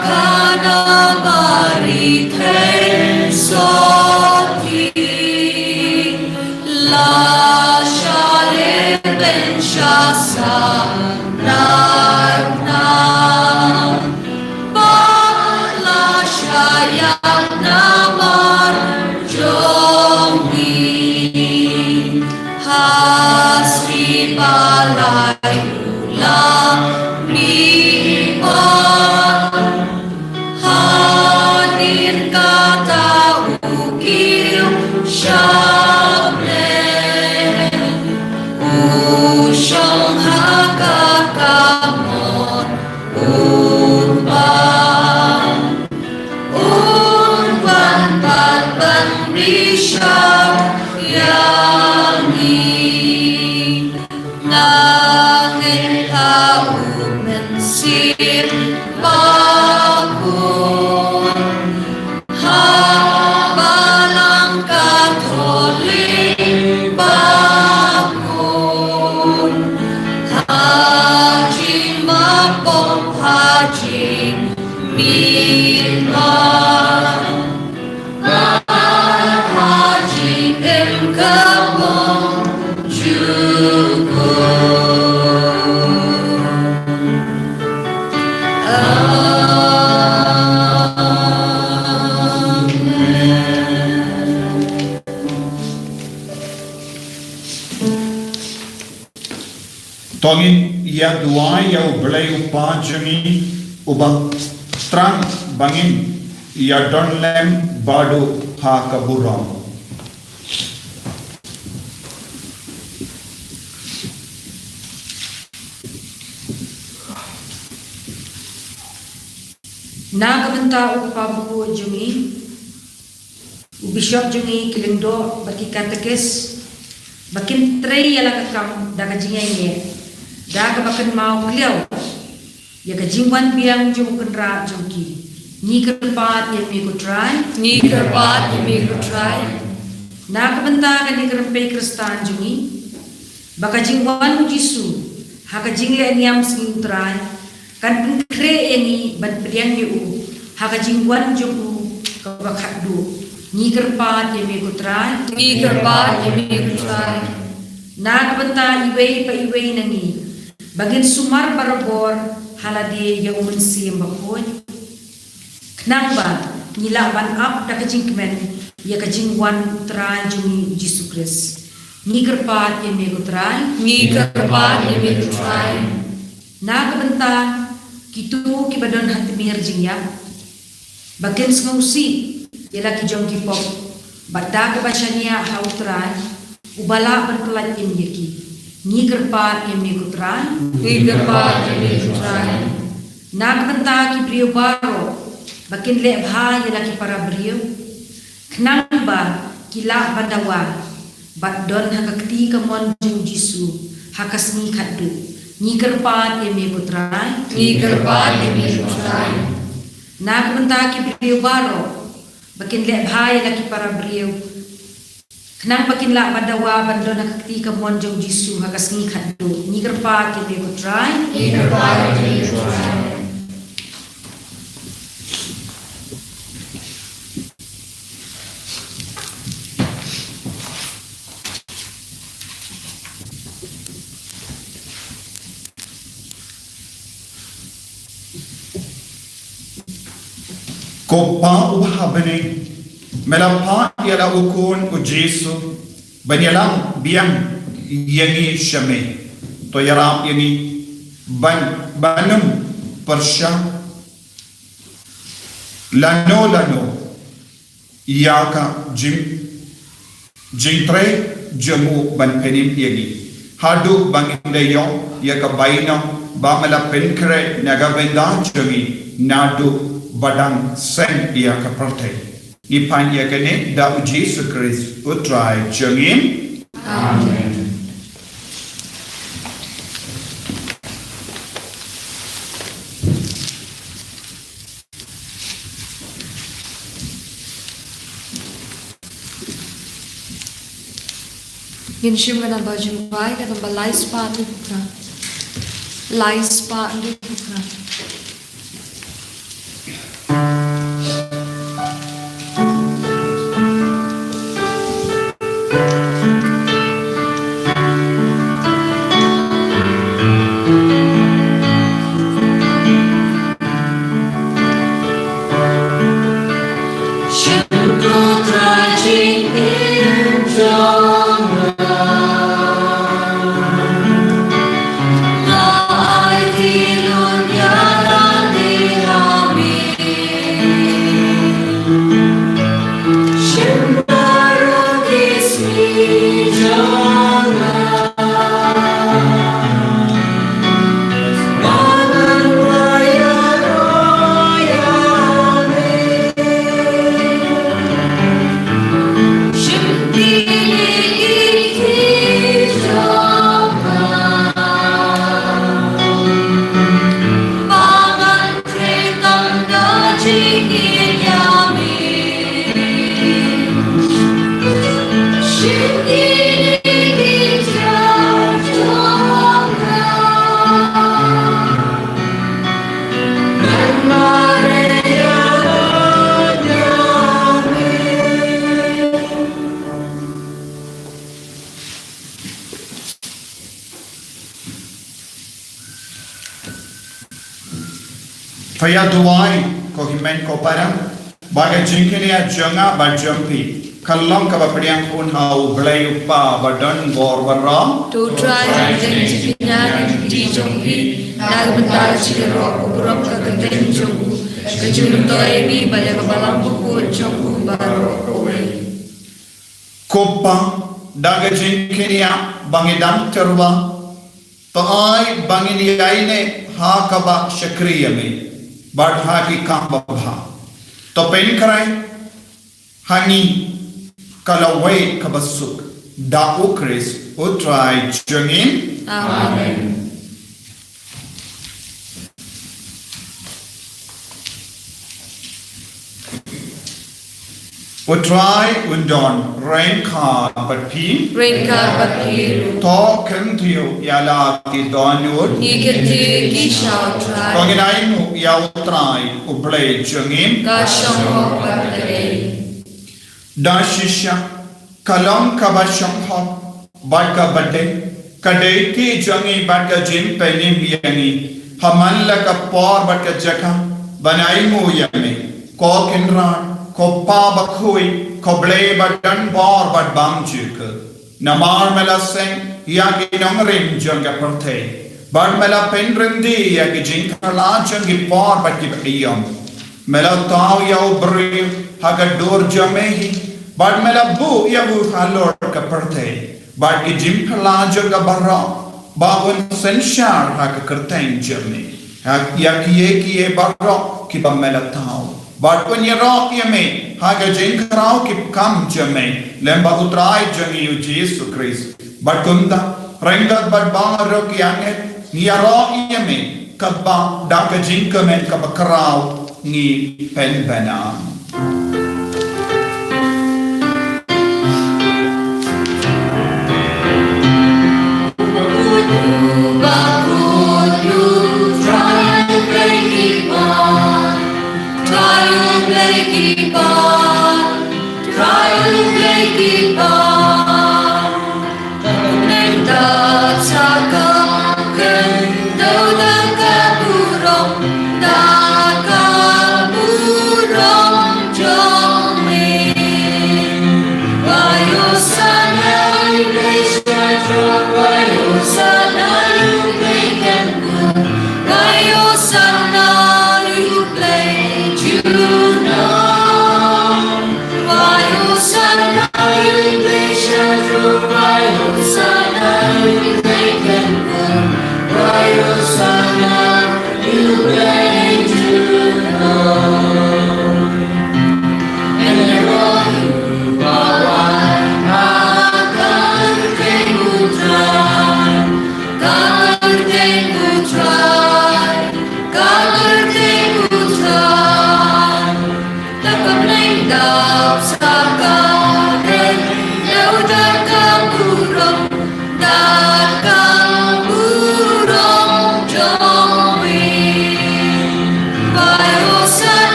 khana Mari thei sotti, la shah leh beiñ sha sahnarphna, bad la shah ïap namar jong ngi ha sngi ba lai. La mih pat hadien kata U kiew sha bneng, U shong ha ka kamot U Kpa. Un wan pat ban bishar ïa ngi. Nga ngeit ha U Mynsiem Bakhuid, ha Balang Katholik bakhuid, ha jingmap pop, ha jingmihpat, ha jingim ka bym jukut. Amen. To ngin ïa duwai ïa U Blei U Kpa jong ngi, uba thrang ba ngin ïa don lem baduh ha ka burom. Na ka bynta U Kpa bakhuid jong ngi, U Bishop jong ngi, ki lyngdoh bad ki katekis, ba kin trei ïa la ka kam da ka jingïaineh, da kaba kynmaw kliaw ïa ka jingwan biang jong U Kynrad jong ki. Ngi kyrpad ïa me ko Trai. Ngi kyrpad ïa me ko Trai. Na ka bynta kane ka rympei Khristan jong ngi, ba ka jingwan U Jisu ha ka jingleh niam sngi U Trai kan pynkhreh ïa ngi ban pdiang ïa U ha ka jingwan jong U kaba khatduh. Ngi kyrpad ïa me ko Trai. Ngi kyrpad ïa me ko Trai. Na ka bynta iwei pa iwei na ngi, ba ngin sumar barabor ha lade ïa U Mynsiem Bakhuid, khnang ba ngin lah ban ap da ka jingkmen ïa ka jingwan U Trai jong ngi U Jisu Khrist. Ngi kyrpad ïa me ko Trai. Ngi kyrpad ïa me ko Trai. Na ka bynta kito kiba don ha tmier jingïap, ba kin sngewsih ïa la ki jong ki pop, bad da kaba shaniah ha u Trai, uba lah ban pyllait im ïa ki. Ngi kyrpad ïa me ko Trai. Ngi kyrpad ïa me ko Trai. Na ka bynta ki briew baroh, ba kin leh bha ïa la ki para briew, khnang ba ki lah ban dawa bad don ha ka kti kamon jong u Jisu ha ka sngi khatduh. Ngi kyrpad ïa me ko Trai. Ngi kyrpad ïa me ko Trai. Na ka bynta ki briew baroh, ba kin leh bha ïa la ki para briew, khnang ba kin lah ban dawa ban don ha ka kti kamon jong u Jisu ha ka sngi khatduh. Ngi kyrpad ïa me ko Trai. Ngi kyrpad ïa me ko Trai. Ko Pa uba ha bneng, me la phah ïa la u Khun u Jisu ban ïalam biang ïa ngi sha me. To ïarap ïa ngi ban, ban ym pyrshang lano lano ïa ka jing, jingtrei jong u ban pynim ïa ngi, haduh ba ngin da ïoh ïa ka bainong ba me la pynkhreh na ka bynta jong ngi naduh ba dang seng ïa ka pyrthei. Ngi pan ïa kane da u Jisu Khrist u Trai jong ngi. Amen. Ngin shim ka namba jingduwai, ka namba lai spah hynriew phra. Lai spah hynriew phra. Phi ïa duwai, ko hynmen ko para, ba ka jingkynnoh jong nga bad jong phi ka long kaba pdiang khun ha U Blei U Kpa ba don bor baroh. To U Trai un pdiang jingkynnoh jong phi na ka bynta ka jingïaroh ka burom ka kyrteng jong u, ka jingmyntoi ïa ngi bad ïa ka balang bakhuid jong u baroh kawei. Ko Pa, da ka jingkynnoh ba ngi dang tyrwa, to ai ba ngin ïaineh ha kaba shakri ïa me bad ha ki kam babha. To pynkhreh ha ngi ka lawei kaba suk, da U Khrist U Trai jong ngi. Amen. U Trai un don ryngkat bad phi. Ryngkat bad phi ruh. To kyntiew ïa la ki dohnud. Ngi kyntiew ïa ki sha U Trai. To ngin ainguh ïa U Trai U Blei jong ngi. Ka shong hok bad ka dei. Da shisha ka long kaba shong hok bad kaba dei ka dei ka jong ngi bad ka jingpynim ïa ngi ha man la ka por bad ka jaka ban ainguh ïa me, ko Kynrad, ko Pa bakhuid, ko Blei ba don bor bad bymjukut. Namar me la seng ïa ki nongrim jong ka pyrthei, bad me la pynryndi ïa ki jingkylla jong ki por bad ki ba ïam. Me la thaw ïa u briew ha ka dur jong me hi, bad me la buh ïa u halor ka pyrthei, bad ki jingkylla jong ka baroh, ba un synshar ha ka kyrteng jong me, ha ïa kiei kiei baroh ki ba me la thaw. Bad un ïaroh ïa me ha ka jingkhraw ki kam jong me, lem bad u Trai jong ngi u Jisu Khrist. Bad kumta, ryngkat bad baroh ki angel, ngi ïaroh ïa me, katba da ka jingkmen kaba khraw ngi pynbna.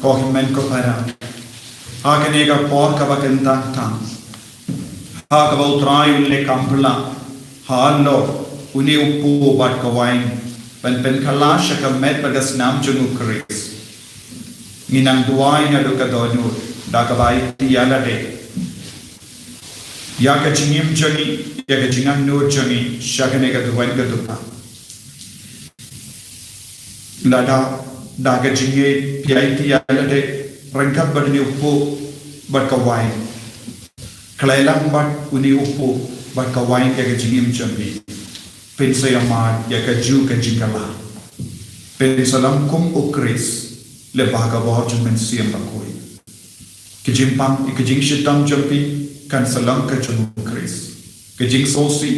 Ko hynmen ko para, ha kane ka por kaba kyntang tam, ha kaba u Trai un leh kam pla halor une u kpu bad ka wain, ban pynkylla sha ka met bad ka snam jong u Khrist, ngi nang duwai naduh ka dohnud da kaba aiti ïa lade ïa ka jingim jong ngi, ïa ka jingangnud jong ngi sha kane ka duwan ka dupa. Lada da ka jingngeit phi aiti ïa lade ryngkat bad une u kpu bad ka wain, khlei lang bad une u kpu bad ka wain ïa ka jingim jong phi, phin sa ïamad ïa kajuh ka jingkylla. Phin sa long kum u Khrist lyngba ka bor jong u Mynsiem Bakhuid. Ka jingpang, ka jingshitom jong phi kan sa long ka jong u Khrist. Ka jingsngewsih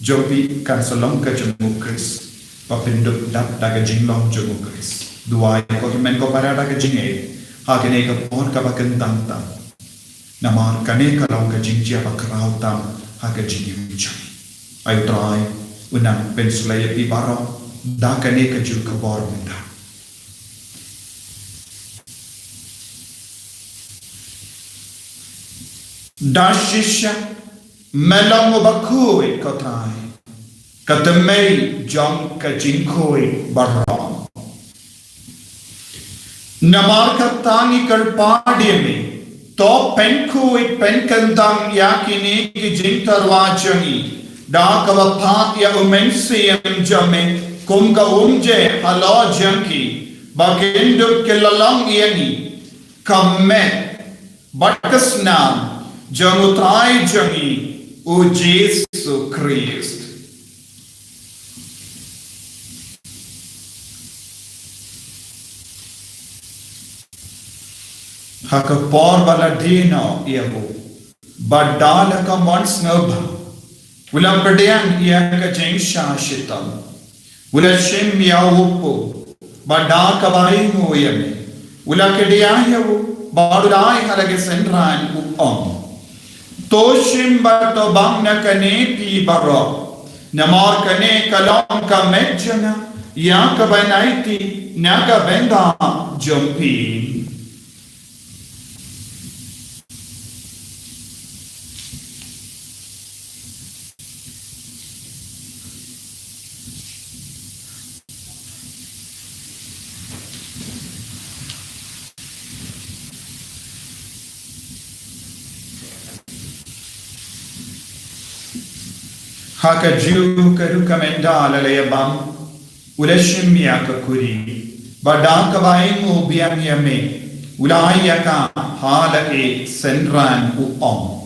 jong phi kan sa long ka jong u Khrist. Ba phin dup dap da ka jinglong jong u Khrist. Duwai ko hynmen ko para da ka jingngeit ha kane ka por kaba kyntang tam. Namar kane ka long ka jingjia ba khraw tam ha ka jingim jong ngi. Ai u Trai un nang pynslem ïa phi baroh da kane kajuh ka bor mynta. Da shisha me long u bakhuid ko Trai, ka tymmen jong ka jingkhuid baroh. Namar kata ngi kyrpad ïa me, to pynkhuid pynkyntang ïa kine ki jingtyrwa jong ngi da kaba phah ïa u Mynsiem jong me kum ka umjing halor jong ki, ba kin dup ki la long ïa ngi ka met bad ka snam jong u Trai jong ngi u Jisu Khrist. Ha ka por ba la die noh ïa u, bad da la ka mon sngewbha u la pdiang ïa ka jingshah shitom, u la shim ïa u kpu, bad da kaba ainguh ïa me u la kdiah ïa u, bad u la ai ha la ki synran, u ong: To shim bad to bang na kane phi baroh, Namar kane ka long ka met jong nga, ïa kaban aiti na ka bynta jong phi. Ha kajuh ka rukom ynda la ïa bam, u la shim ïa ka khuri, bad da kaba ainguh biang ïa me, u la ai ïa ka ha la ki synran, u ong: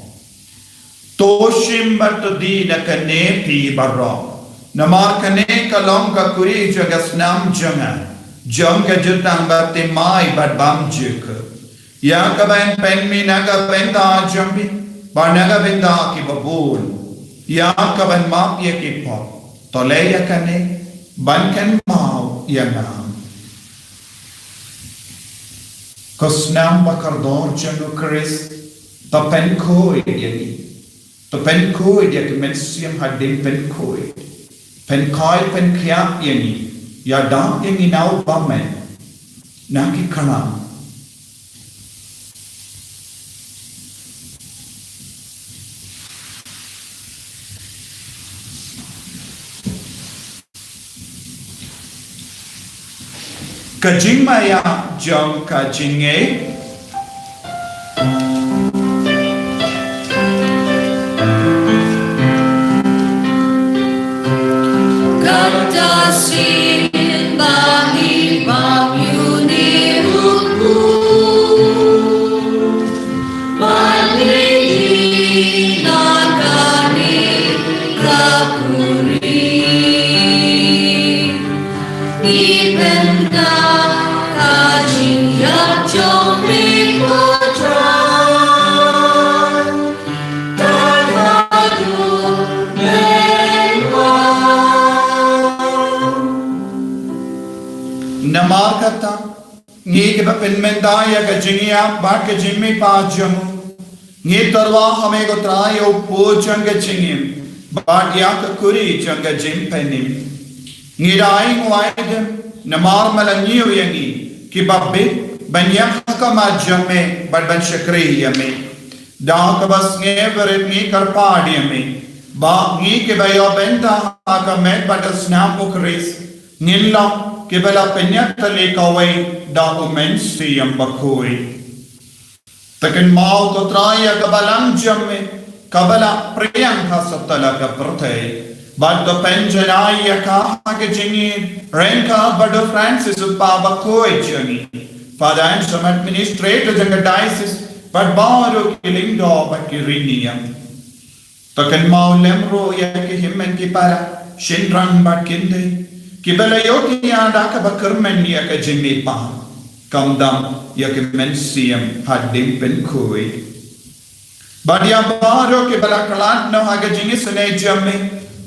To shim bad to die na kane phi baroh, namar kane ka long ka khuri jong ka snam jong nga, jong ka jutang baptisma bad bam jingkyrkhu, ïa kaban pynmih na ka bynta jong phi bad na ka bynta ki babun, ïa kaban map ïa ki pop. To leh ïa kane ban kynmaw ïa nga. Ko snam ba kordor jong u Khrist, to pynkhuid ïa ngi. To pynkhuid ïa ki mynsiem hadien pynkhuid. Pynkhuid pynkhiah ïa ngi. Ïada ïa ngi na u bymman na ki khlam. Ka jingmaïa jong ka jingngeit. Kata sien ba ngi bam ïa une u khun. Ba ngi die na kane ka khuri. Ngi pyndonkam ka jingïap jong me ko Trai. Tad haduh mynwan. Namar kata, ngi kiba pynmynta ïa ka jingïap bad ka jingmihpat jong u, ngi tyrwa ha me ko Trai ïa u pud jong ka jingim bad ïa ka khuri jong ka jingpynim. Ngi da ainguh aidem namar me la ñiew ïa ngi kiba bit ban ïeng ha khmat jong me bad ban shakri ïa me. Da kaba sngewrit ngi kyrpad ïa me ba ngi kiba ïoh bynta ha ka met bad ka snam u Khrist, ngin long kiba la pynïatylli kawei da u Mynsiem Bakhuid. To kynmaw ko Trai ïa ka balang jong me kaba la pdiang ha satlak ka pyrthei, bad to pynjanai ïa ka ha ka jingïeit ryngkat bad u Francis u Kpa Bakhuid jong ngi, Father Anselm, administrator jong ka diocese, bad baroh ki lyngdoh bad ki riewniam. To kynmaw lem ruh ïa ki hynmen ki para, shynrang bad kynthei, kiba la ïoh ki ïa da kaba kyrmen ïa ka jingmihpat, khamtam ïa ki mynsiem hadien pynkhuid. Bad ïa baroh kiba la khlad noh ha ka jingisynei jong me,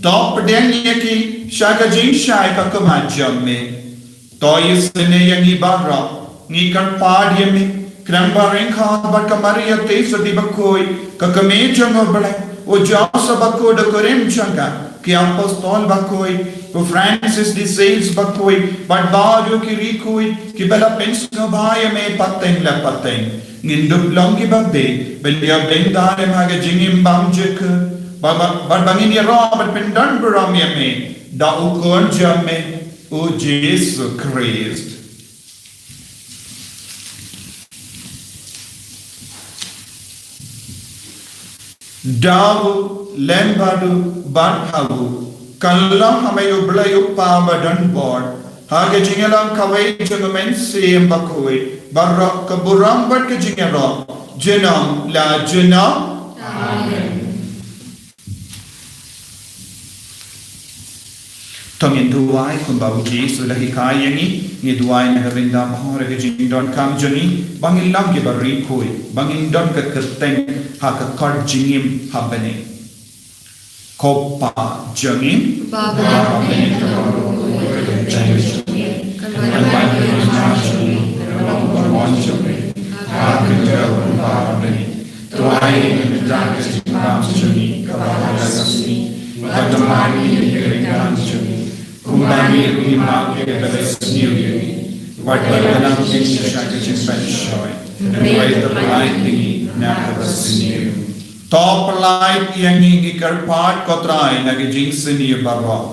to pdiang ïa ki sha ka jingshai ka khmat jong me. To isynei ïa ngi baroh, ngi kyrpad ïa me, khnang ba ryngkat bad ka Maria Theisotti Bakhuid, ka kmie jong u Blei, u Joseph Bakhuid u kurim jong ka, ki apostol bakhuid, u Francis de Sales Bakhuid, bad baroh ki riewkhuid kiba la pynsngewbha ïa me pateng la pateng, ngin dup long kiba beit ban ïa bynta lem ha ka jingim bymjukut, bad, bad, bad ba ngin ïaroh bad pyndonburom ïa me da u Khun jong me, u Jisu Khrist. Da u, lem bad u, bad ha u, kylla ha me U Blei U Kpa Badonbor, ha ka jingïalang kawei jong U Mynsiem Bakhuid, baroh ka burom bad ka jingïaroh, junom la junom. Amen. To ngin duwai kumba u Jisu u la hikai ïa ngi, ngi duwai na ka bynta baroh ka jingdonkam jong ngi, ba ngin long kiba riewkhuid, ba ngin don ka kyrteng ha ka kot jingim ha bneng. Ko Kpa jong ngi, ba ha bneng, to ai ïa ngi mynta ka jingdonkam jong ngi, kaba ha ka sngi, Bad namar ngi ïa ka ryngkat jong ngi, kumba ngi ruh ngi map ïa kaba la sniew ïa ngi, wat ban ïalam ïa ngi sha ka jingpynshoi, hynrei to pyllait ïa ngi na kaba sniew. To pyllait ïa ngi, ngi kyrpad ko Trai, na ka jingsniew baroh.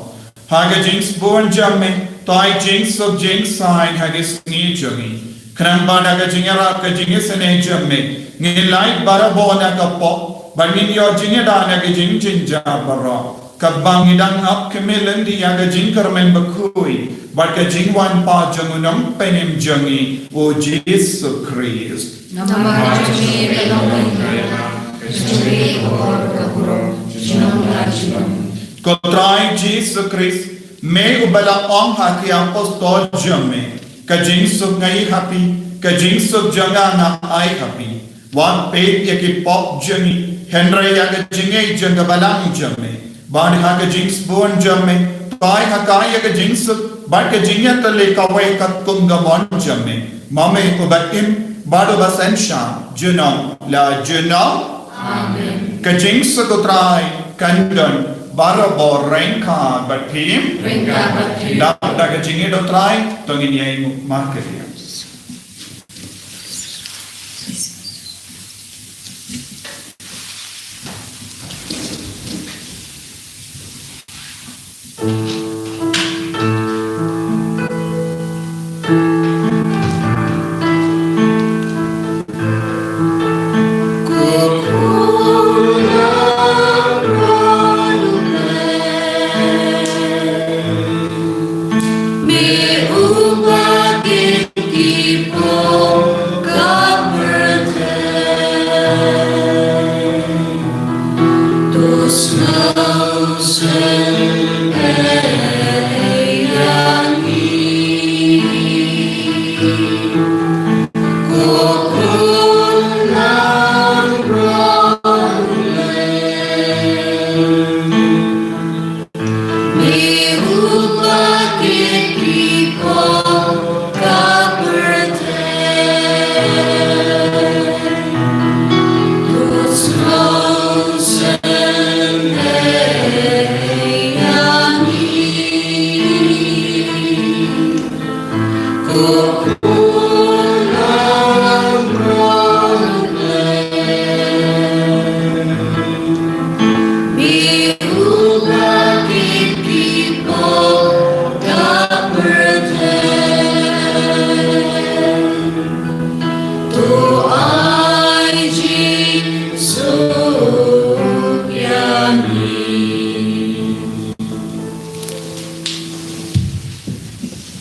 Ha ka jingsbun jong me, to ai jingsuk jingsaiñ ha ka sngi jong ngi. Khnang ba na ka jingïarap ka jingisynei jong me, ngin lait barabor na ka pop, bad ngin ïoh jingïada na ka jingjynjar baroh, kaba ngi dang ap khmih lynti ïa ka jingkyrmen bakhuid bad ka jingwan pat jong u Nongpynim jong ngi, u Jisu Khrist. Namar jong me ka long ka hima, ka jong me ka bor, ka burom, junom la junom. Ko Trai Jisu Khrist, me uba la ong ha ki apostol jong me, ka jingsuk nga ai ha phi, ka jingsuk jong nga nga ai ha phi. Wat peit ïa ki pop jong ngi, hynrei ïa ka jingngeit jong ka balang jong me. Bad ha ka jingsbun jong me, to ai ha ka ïa ka jingsuk bad ka jingïatylli kawei katkum ka mon jong me, ma me uba im bad uba synshar junom la junom. Amen. Ka jingsuk u Trai kan don barabor ryngkat bad phi. Ryngkat bad phi. Da, da ka jingïeit u Trai, to ngin ïa ïeng markylliang.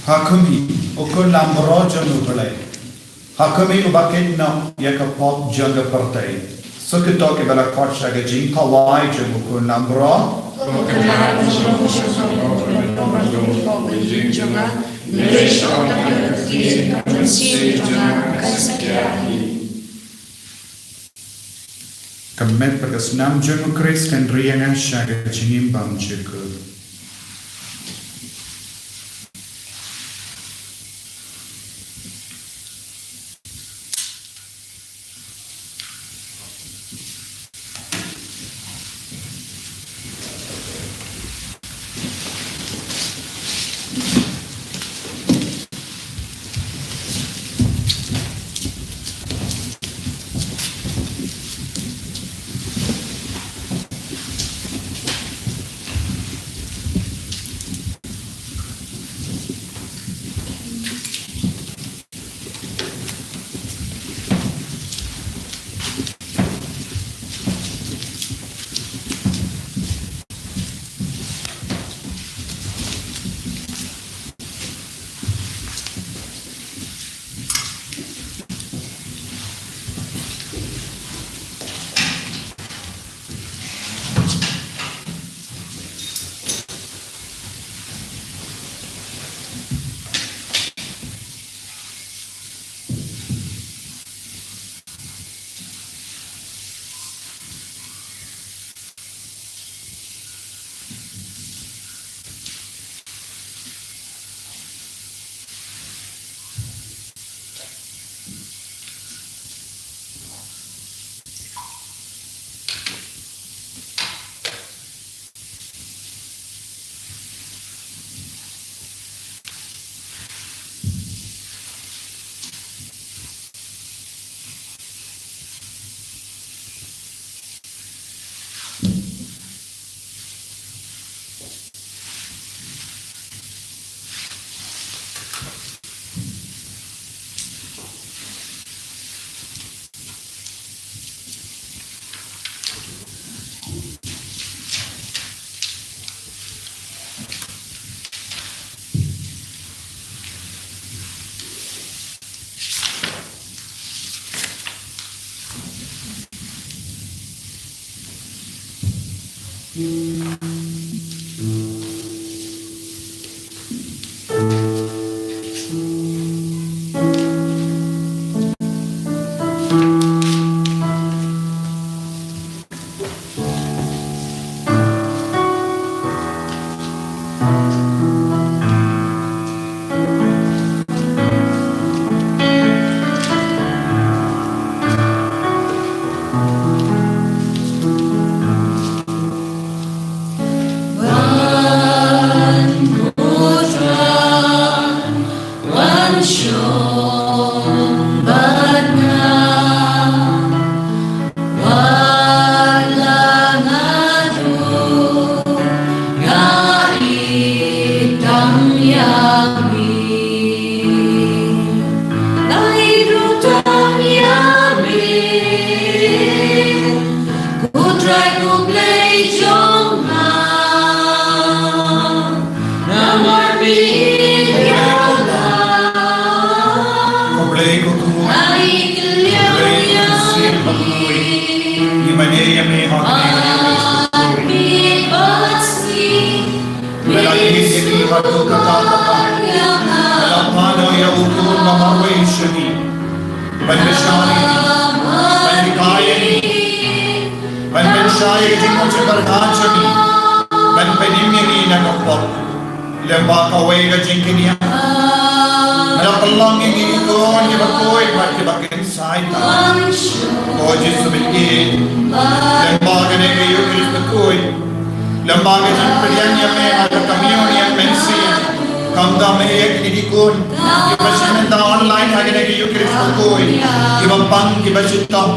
Ha khmih, u khun langbrot jong U Blei. Ha khmih, uba kit noh ïa ka pop jong ka pyrthei. Suk ïa kito kiba la khot sha ka jingkhawai jong u khun langbrot. Ka met bad ka snam jong u Khrist kan ri ïa nga sha ka jingim bymjukut. Wan mut rah, wan shong bad nga. Wat la nga duh, nga ïeit tam ïa me. Nga ïeit ruh tam ïa me, ko Trai ko Blei jong nga. Namar me ïeit ïa nga. Ko Blei ko Trai, ko Blei ko Mynsiem Bakhuid, ngi mane ïa me ha kane ka ïing ka sem. Ba la ïeit ïa ngi haduh katta katta. Ba la pan noh ïa u Khun ba marwei sha ngi, ban bishar ïa ngi, ban hikai ïa ngi, ban pynshai ïa ka jingmut jingpyrkhat jong ngi, ban pynim ïa ngi na ka por. Lyngba kawei ka jingkyndiah, ba la pynlong ïa ngi ki khun kiba khuid bad kiba kynsai tam. Ko Jisu ba ïeit, lyngba kane ka Eukharist bakhuid, lyngba ka jingpdiang ïa me ha ka Communion Mynsiem, khamtam ïa kine ki khun kiba shim mynta online ha kane ka Eukharist bakhuid, kiba pang, kiba shitom,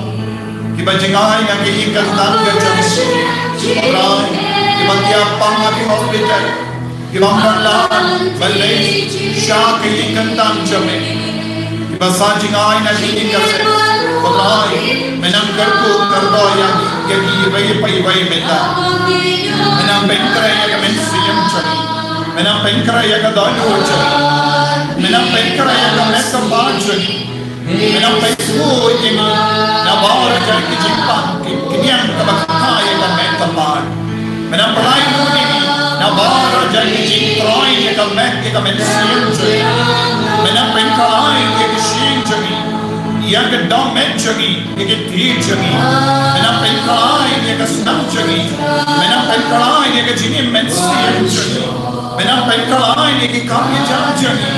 kiba jngai na ka ïing ka sem ka jong me, Trai, kiba tiap pang ha ki hospital, kiba ym pat lah ban leit sha ka ïing ka sem jong me, kiba sah jngai na ka ïing ka sem. Ko Trai, men nang kyrkhu kyrdoh ïa ngi, ïa ngi iwei pa iwei mynta. Men nang pynkhreh ïa ka mynsiem jong ngi. Men nang pynkhreh ïa ka dohnud jong ngi. Men nang pynkhreh ïa ka met ka phad jong ngi. Men nang pynkhuid ïa ngi na baroh ki jingpang, ki, ki niam kaba kha ïa ka met ka phad. Men nang pyllait lut ïa ngi na baroh ki jingtrei ïa ka met, ïa ka mynsiem jong ngi. Men nang pynkhlaiñ ïa ka shyieng jong ngi, ïa ka dohmed jong ngi, ïa ka kti jong ngi. Men nang pynkhlaiñ ïa ka snam jong ngi. Men nang pynkhlaiñ ïa ka jingim mynsiem jong ngi. Men nang pynkhlaiñ ïa ki kam ki jam jong ngi.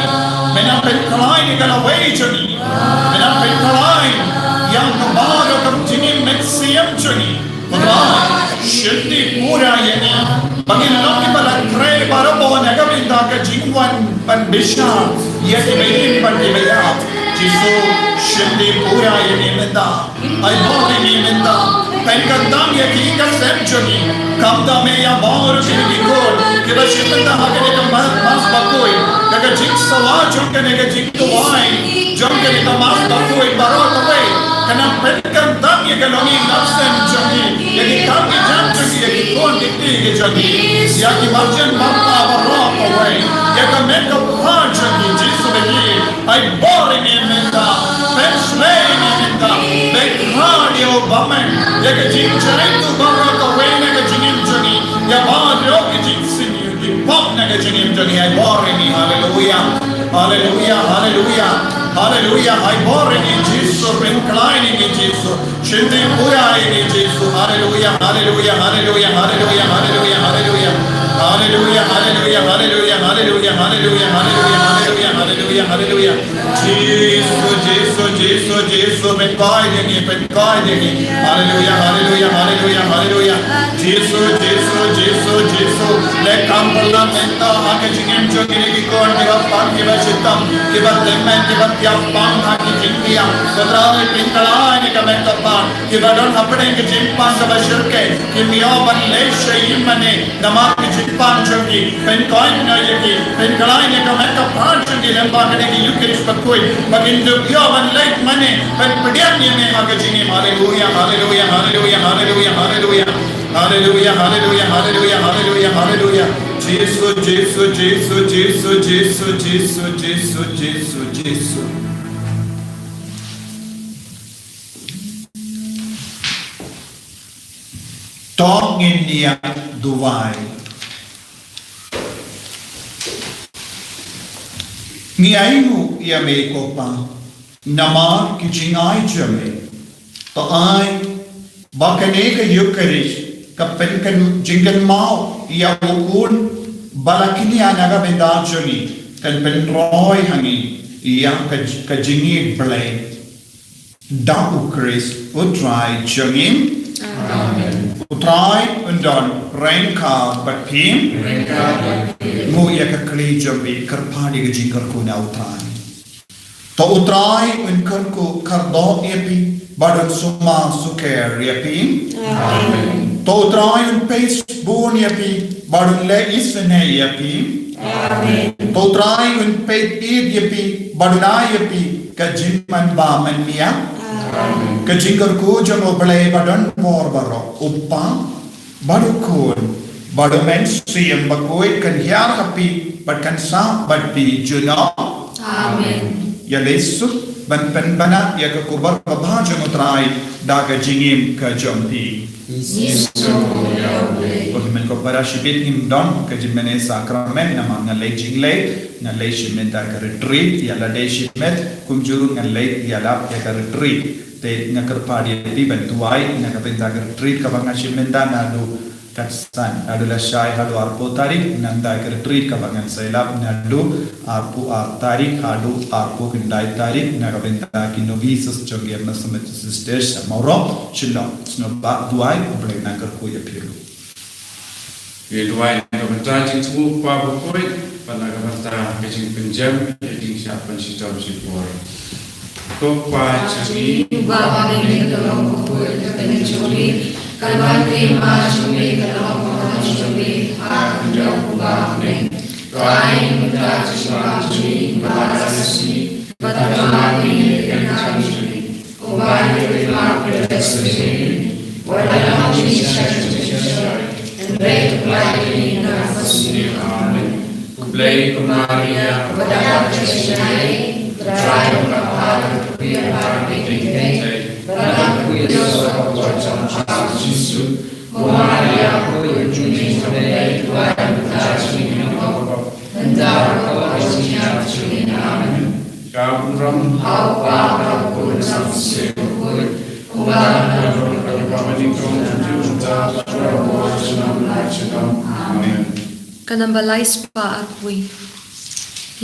Men nang pynkhlaiñ ïa ka lawei jong ngi. Men nang pynkhlaiñ ïa ka baroh ka jingim mynsiem jong ngi. Ko Trai, shim ti pura ïa ngi, ba ngin long kiba la trei barabor na ka bynta ka jingwan ban bishar ïa kiba im bad kiba ïap. Jisu, shim ti pura ïa ngi mynta. Ai bor ïa ngi mynta. Pynkyndang ïa ki ïing ka sem jong ngi. Khamtam ïa baroh kine ki khun kiba shim mynta ha kane ka ma-, Mass bakhuid, da ka jingsawa jong kane ka jingduwai jong kane ka Mass bakhuid baroh kawei. Kan nang pynkyndang ïa ka longïing lapsem jong ngi, ïa ki kam ki jam jong ngi, ïa ki khun ki kti ki jong ngi, ïa ki marjan marpa baroh kawei, ïa ka met ka phad jong ngi, Jisu ba ïeit. Ai bor ïa ngi mynta, pynshlei ïa ngi mynta, pynkylla ïa u bymman, ïa ka jingjaituh baroh kawei na ka jingim jong ngi, ïa baroh ki jingsniew ki pop na ka jingim jong ngi, ai bor ïa ngi, haleluya, haleluya, haleluya, haleluya, ai bor ïa ngi Jisu, pynkhlaiñ ïa ngi Jisu. Shim ti pura ïa ngi Jisu. Haleluya, haleluya, haleluya, haleluya, haleluya, haleluya. Haleluya, haleluya, haleluya, haleluya, haleluya, haleluya, haleluya, haleluya, haleluya. Jisu, Jisu, Jisu, Jisu, pynkylla ïa ngi, pynkylla ïa ngi. Haleluya, haleluya, haleluya, haleluya. Jisu, Jisu, Jisu, Jisu. Leh kam pynlong mynta ha ka jingim jong kine ki khun kiba pang, kiba shitom, kiba tymmen, kiba tiap pang ha ki jingpang. Ko Trai, pynkylla ïa ka met ka phad. Kiba don hapdeng ka jingpang kaba shyrkhei, kim ïoh ban leit sha ïing mane namar ka jingpang jong ki. Pynkylla ïa ki, pynkylla ïa ka met ka phad jong ki lyngba kane ka Eukharist bakhuid, ba kin ïoh ban leit mane, pynpdiang ïa me ha ka jingim. Haleluya, haleluya, haleluya, haleluya, haleluya. Haleluya, haleluya, haleluya, haleluya, haleluya. Jisu, Jisu, Jisu, Jisu, Jisu, Jisu, Jisu, Jisu. To ngin ïa duwai. Ngi ainguh ïa me ko Pa, namar ki jingai jong me. To ai ba kane ka Eucharist ka pynjingkynmaw ïa u khun ba la kñia na ka bynta jong ngi, kan pynroi ha ngi ïa ka, ka jingïeit Blei. Da u Khrist u Trai jong ngi. Amen. U Trai un don ryngkat bad phi. Ryngkat bad phi. Nguh ïa ka kli jong phi, kyrpad ïa ka jingkyrkhu na u Trai. To u Trai un kyrkhu kyrdoh ïa phi bad un sumar sukher ïa phi. Amen. To u Trai un peit bun ïa phi bad un leh isynei ïa phi. Amen. To u Trai un peit ïeit ïa phi bad un ai ïa phi ka jingmanbha manmiat. Amen. Ka jingkyrkhu jong u Blei ba don bor baroh, u Kpa bad u Khun bad u Mynsiem Bakhuid kan hiar ha phi bad kan sah bad phi junom. Amen. Ïaleh suk ban pynbna ïa ka khubor babha jong u Trai da ka jingim ka jong phi. Ko hynmen ko para, shibit ngim don ka jingmane sakramen namar nga leit jingleit, nga leit shim bynta ka retreat, ïa lade shimet kumjuh ruh nga leit ïalap ïa ka retreat. Te nga kyrpad ïa phi ban duwai na ka bynta ka retreat kaba nga shim bynta naduh katsan, naduh lashai haduh arphew tarik, nangta ka retreat kaba ngan sa ïalap naduh arphew ar tarik haduh arphew khyndai tarik, na ka bynta ki novices jong ki Mathematics Sisters, Mawroh, Shillong. Sngewbha duwai, U Blei un nang kyrkhu ïa phi ruh. Ngi duwai na ka bynta jingthmu u Kpa Bakhuid, bad na ka bynta ka jingpynjem ïa ka jingshah pynshitom shipor. Ko Kpa jong ngi, uba ha bneng, ka long bakhuid ka kyrteng jong me, ka long ba pynlong ka hima jong me, ka long ba ha jong me, ha ka khyndew uba ha bneng. To ai ïa ngi mynta ka jingbam jong ngi kaba la ka sngi, bad to ai ïa ngi ïa ka bynta jong ngi. Ko Blei, wat la ngi sha ka jingshai, hynrei to pynlait ïa ngi na ka sngi. Amen. Ko Blei, ko Maria, wat la ngi sha ka jingshai, Trai, wat la ngi sha ka jingshai, wat la ngi sha ka jingshai, ko Maria, ko Blei, ko Blei, ko Blei, Ka burom ha u Kpa, ha u Khun, ha u Mynsiem Bakhuid, kumba ha ka por kaba nyngkong, kumjuh, mynta, bad baroh ki junom la ki junom. Amen. Ka namba lai spah arphew wei.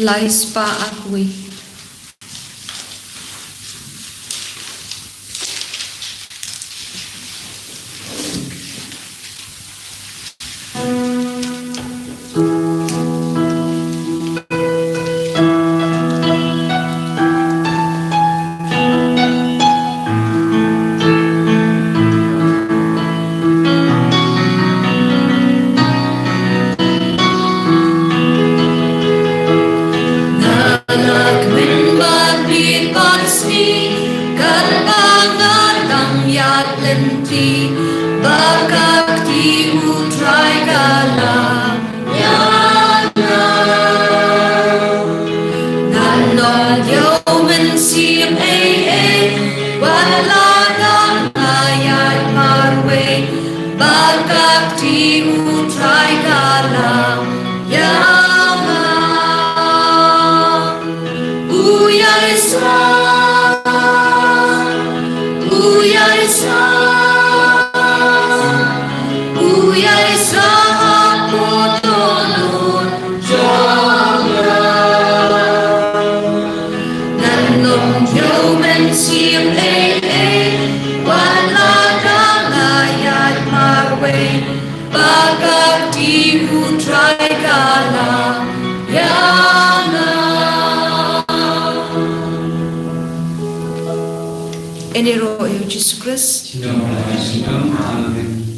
Lai spah arphew wei. Nga la kmen bad bit bad sngi, katba nga dang ïaid lynti, ba ka kti U Trai ka la ïa nga. Ngan ym ïoh mynsiem ei ei, wat la nga ïaid marwei, ba ka kti U Trai ka la ïa nga. U ïaisah, u ïaisah, u ïaisah hapoh dohnud jong nga. Ngan ym ïoh mynsiem ei ei, wat la ka nga ïaid marwei, ba ka kti U Trai ka la ïa nga. Yn ïaroh ïa U Jisu Khrist. Amen.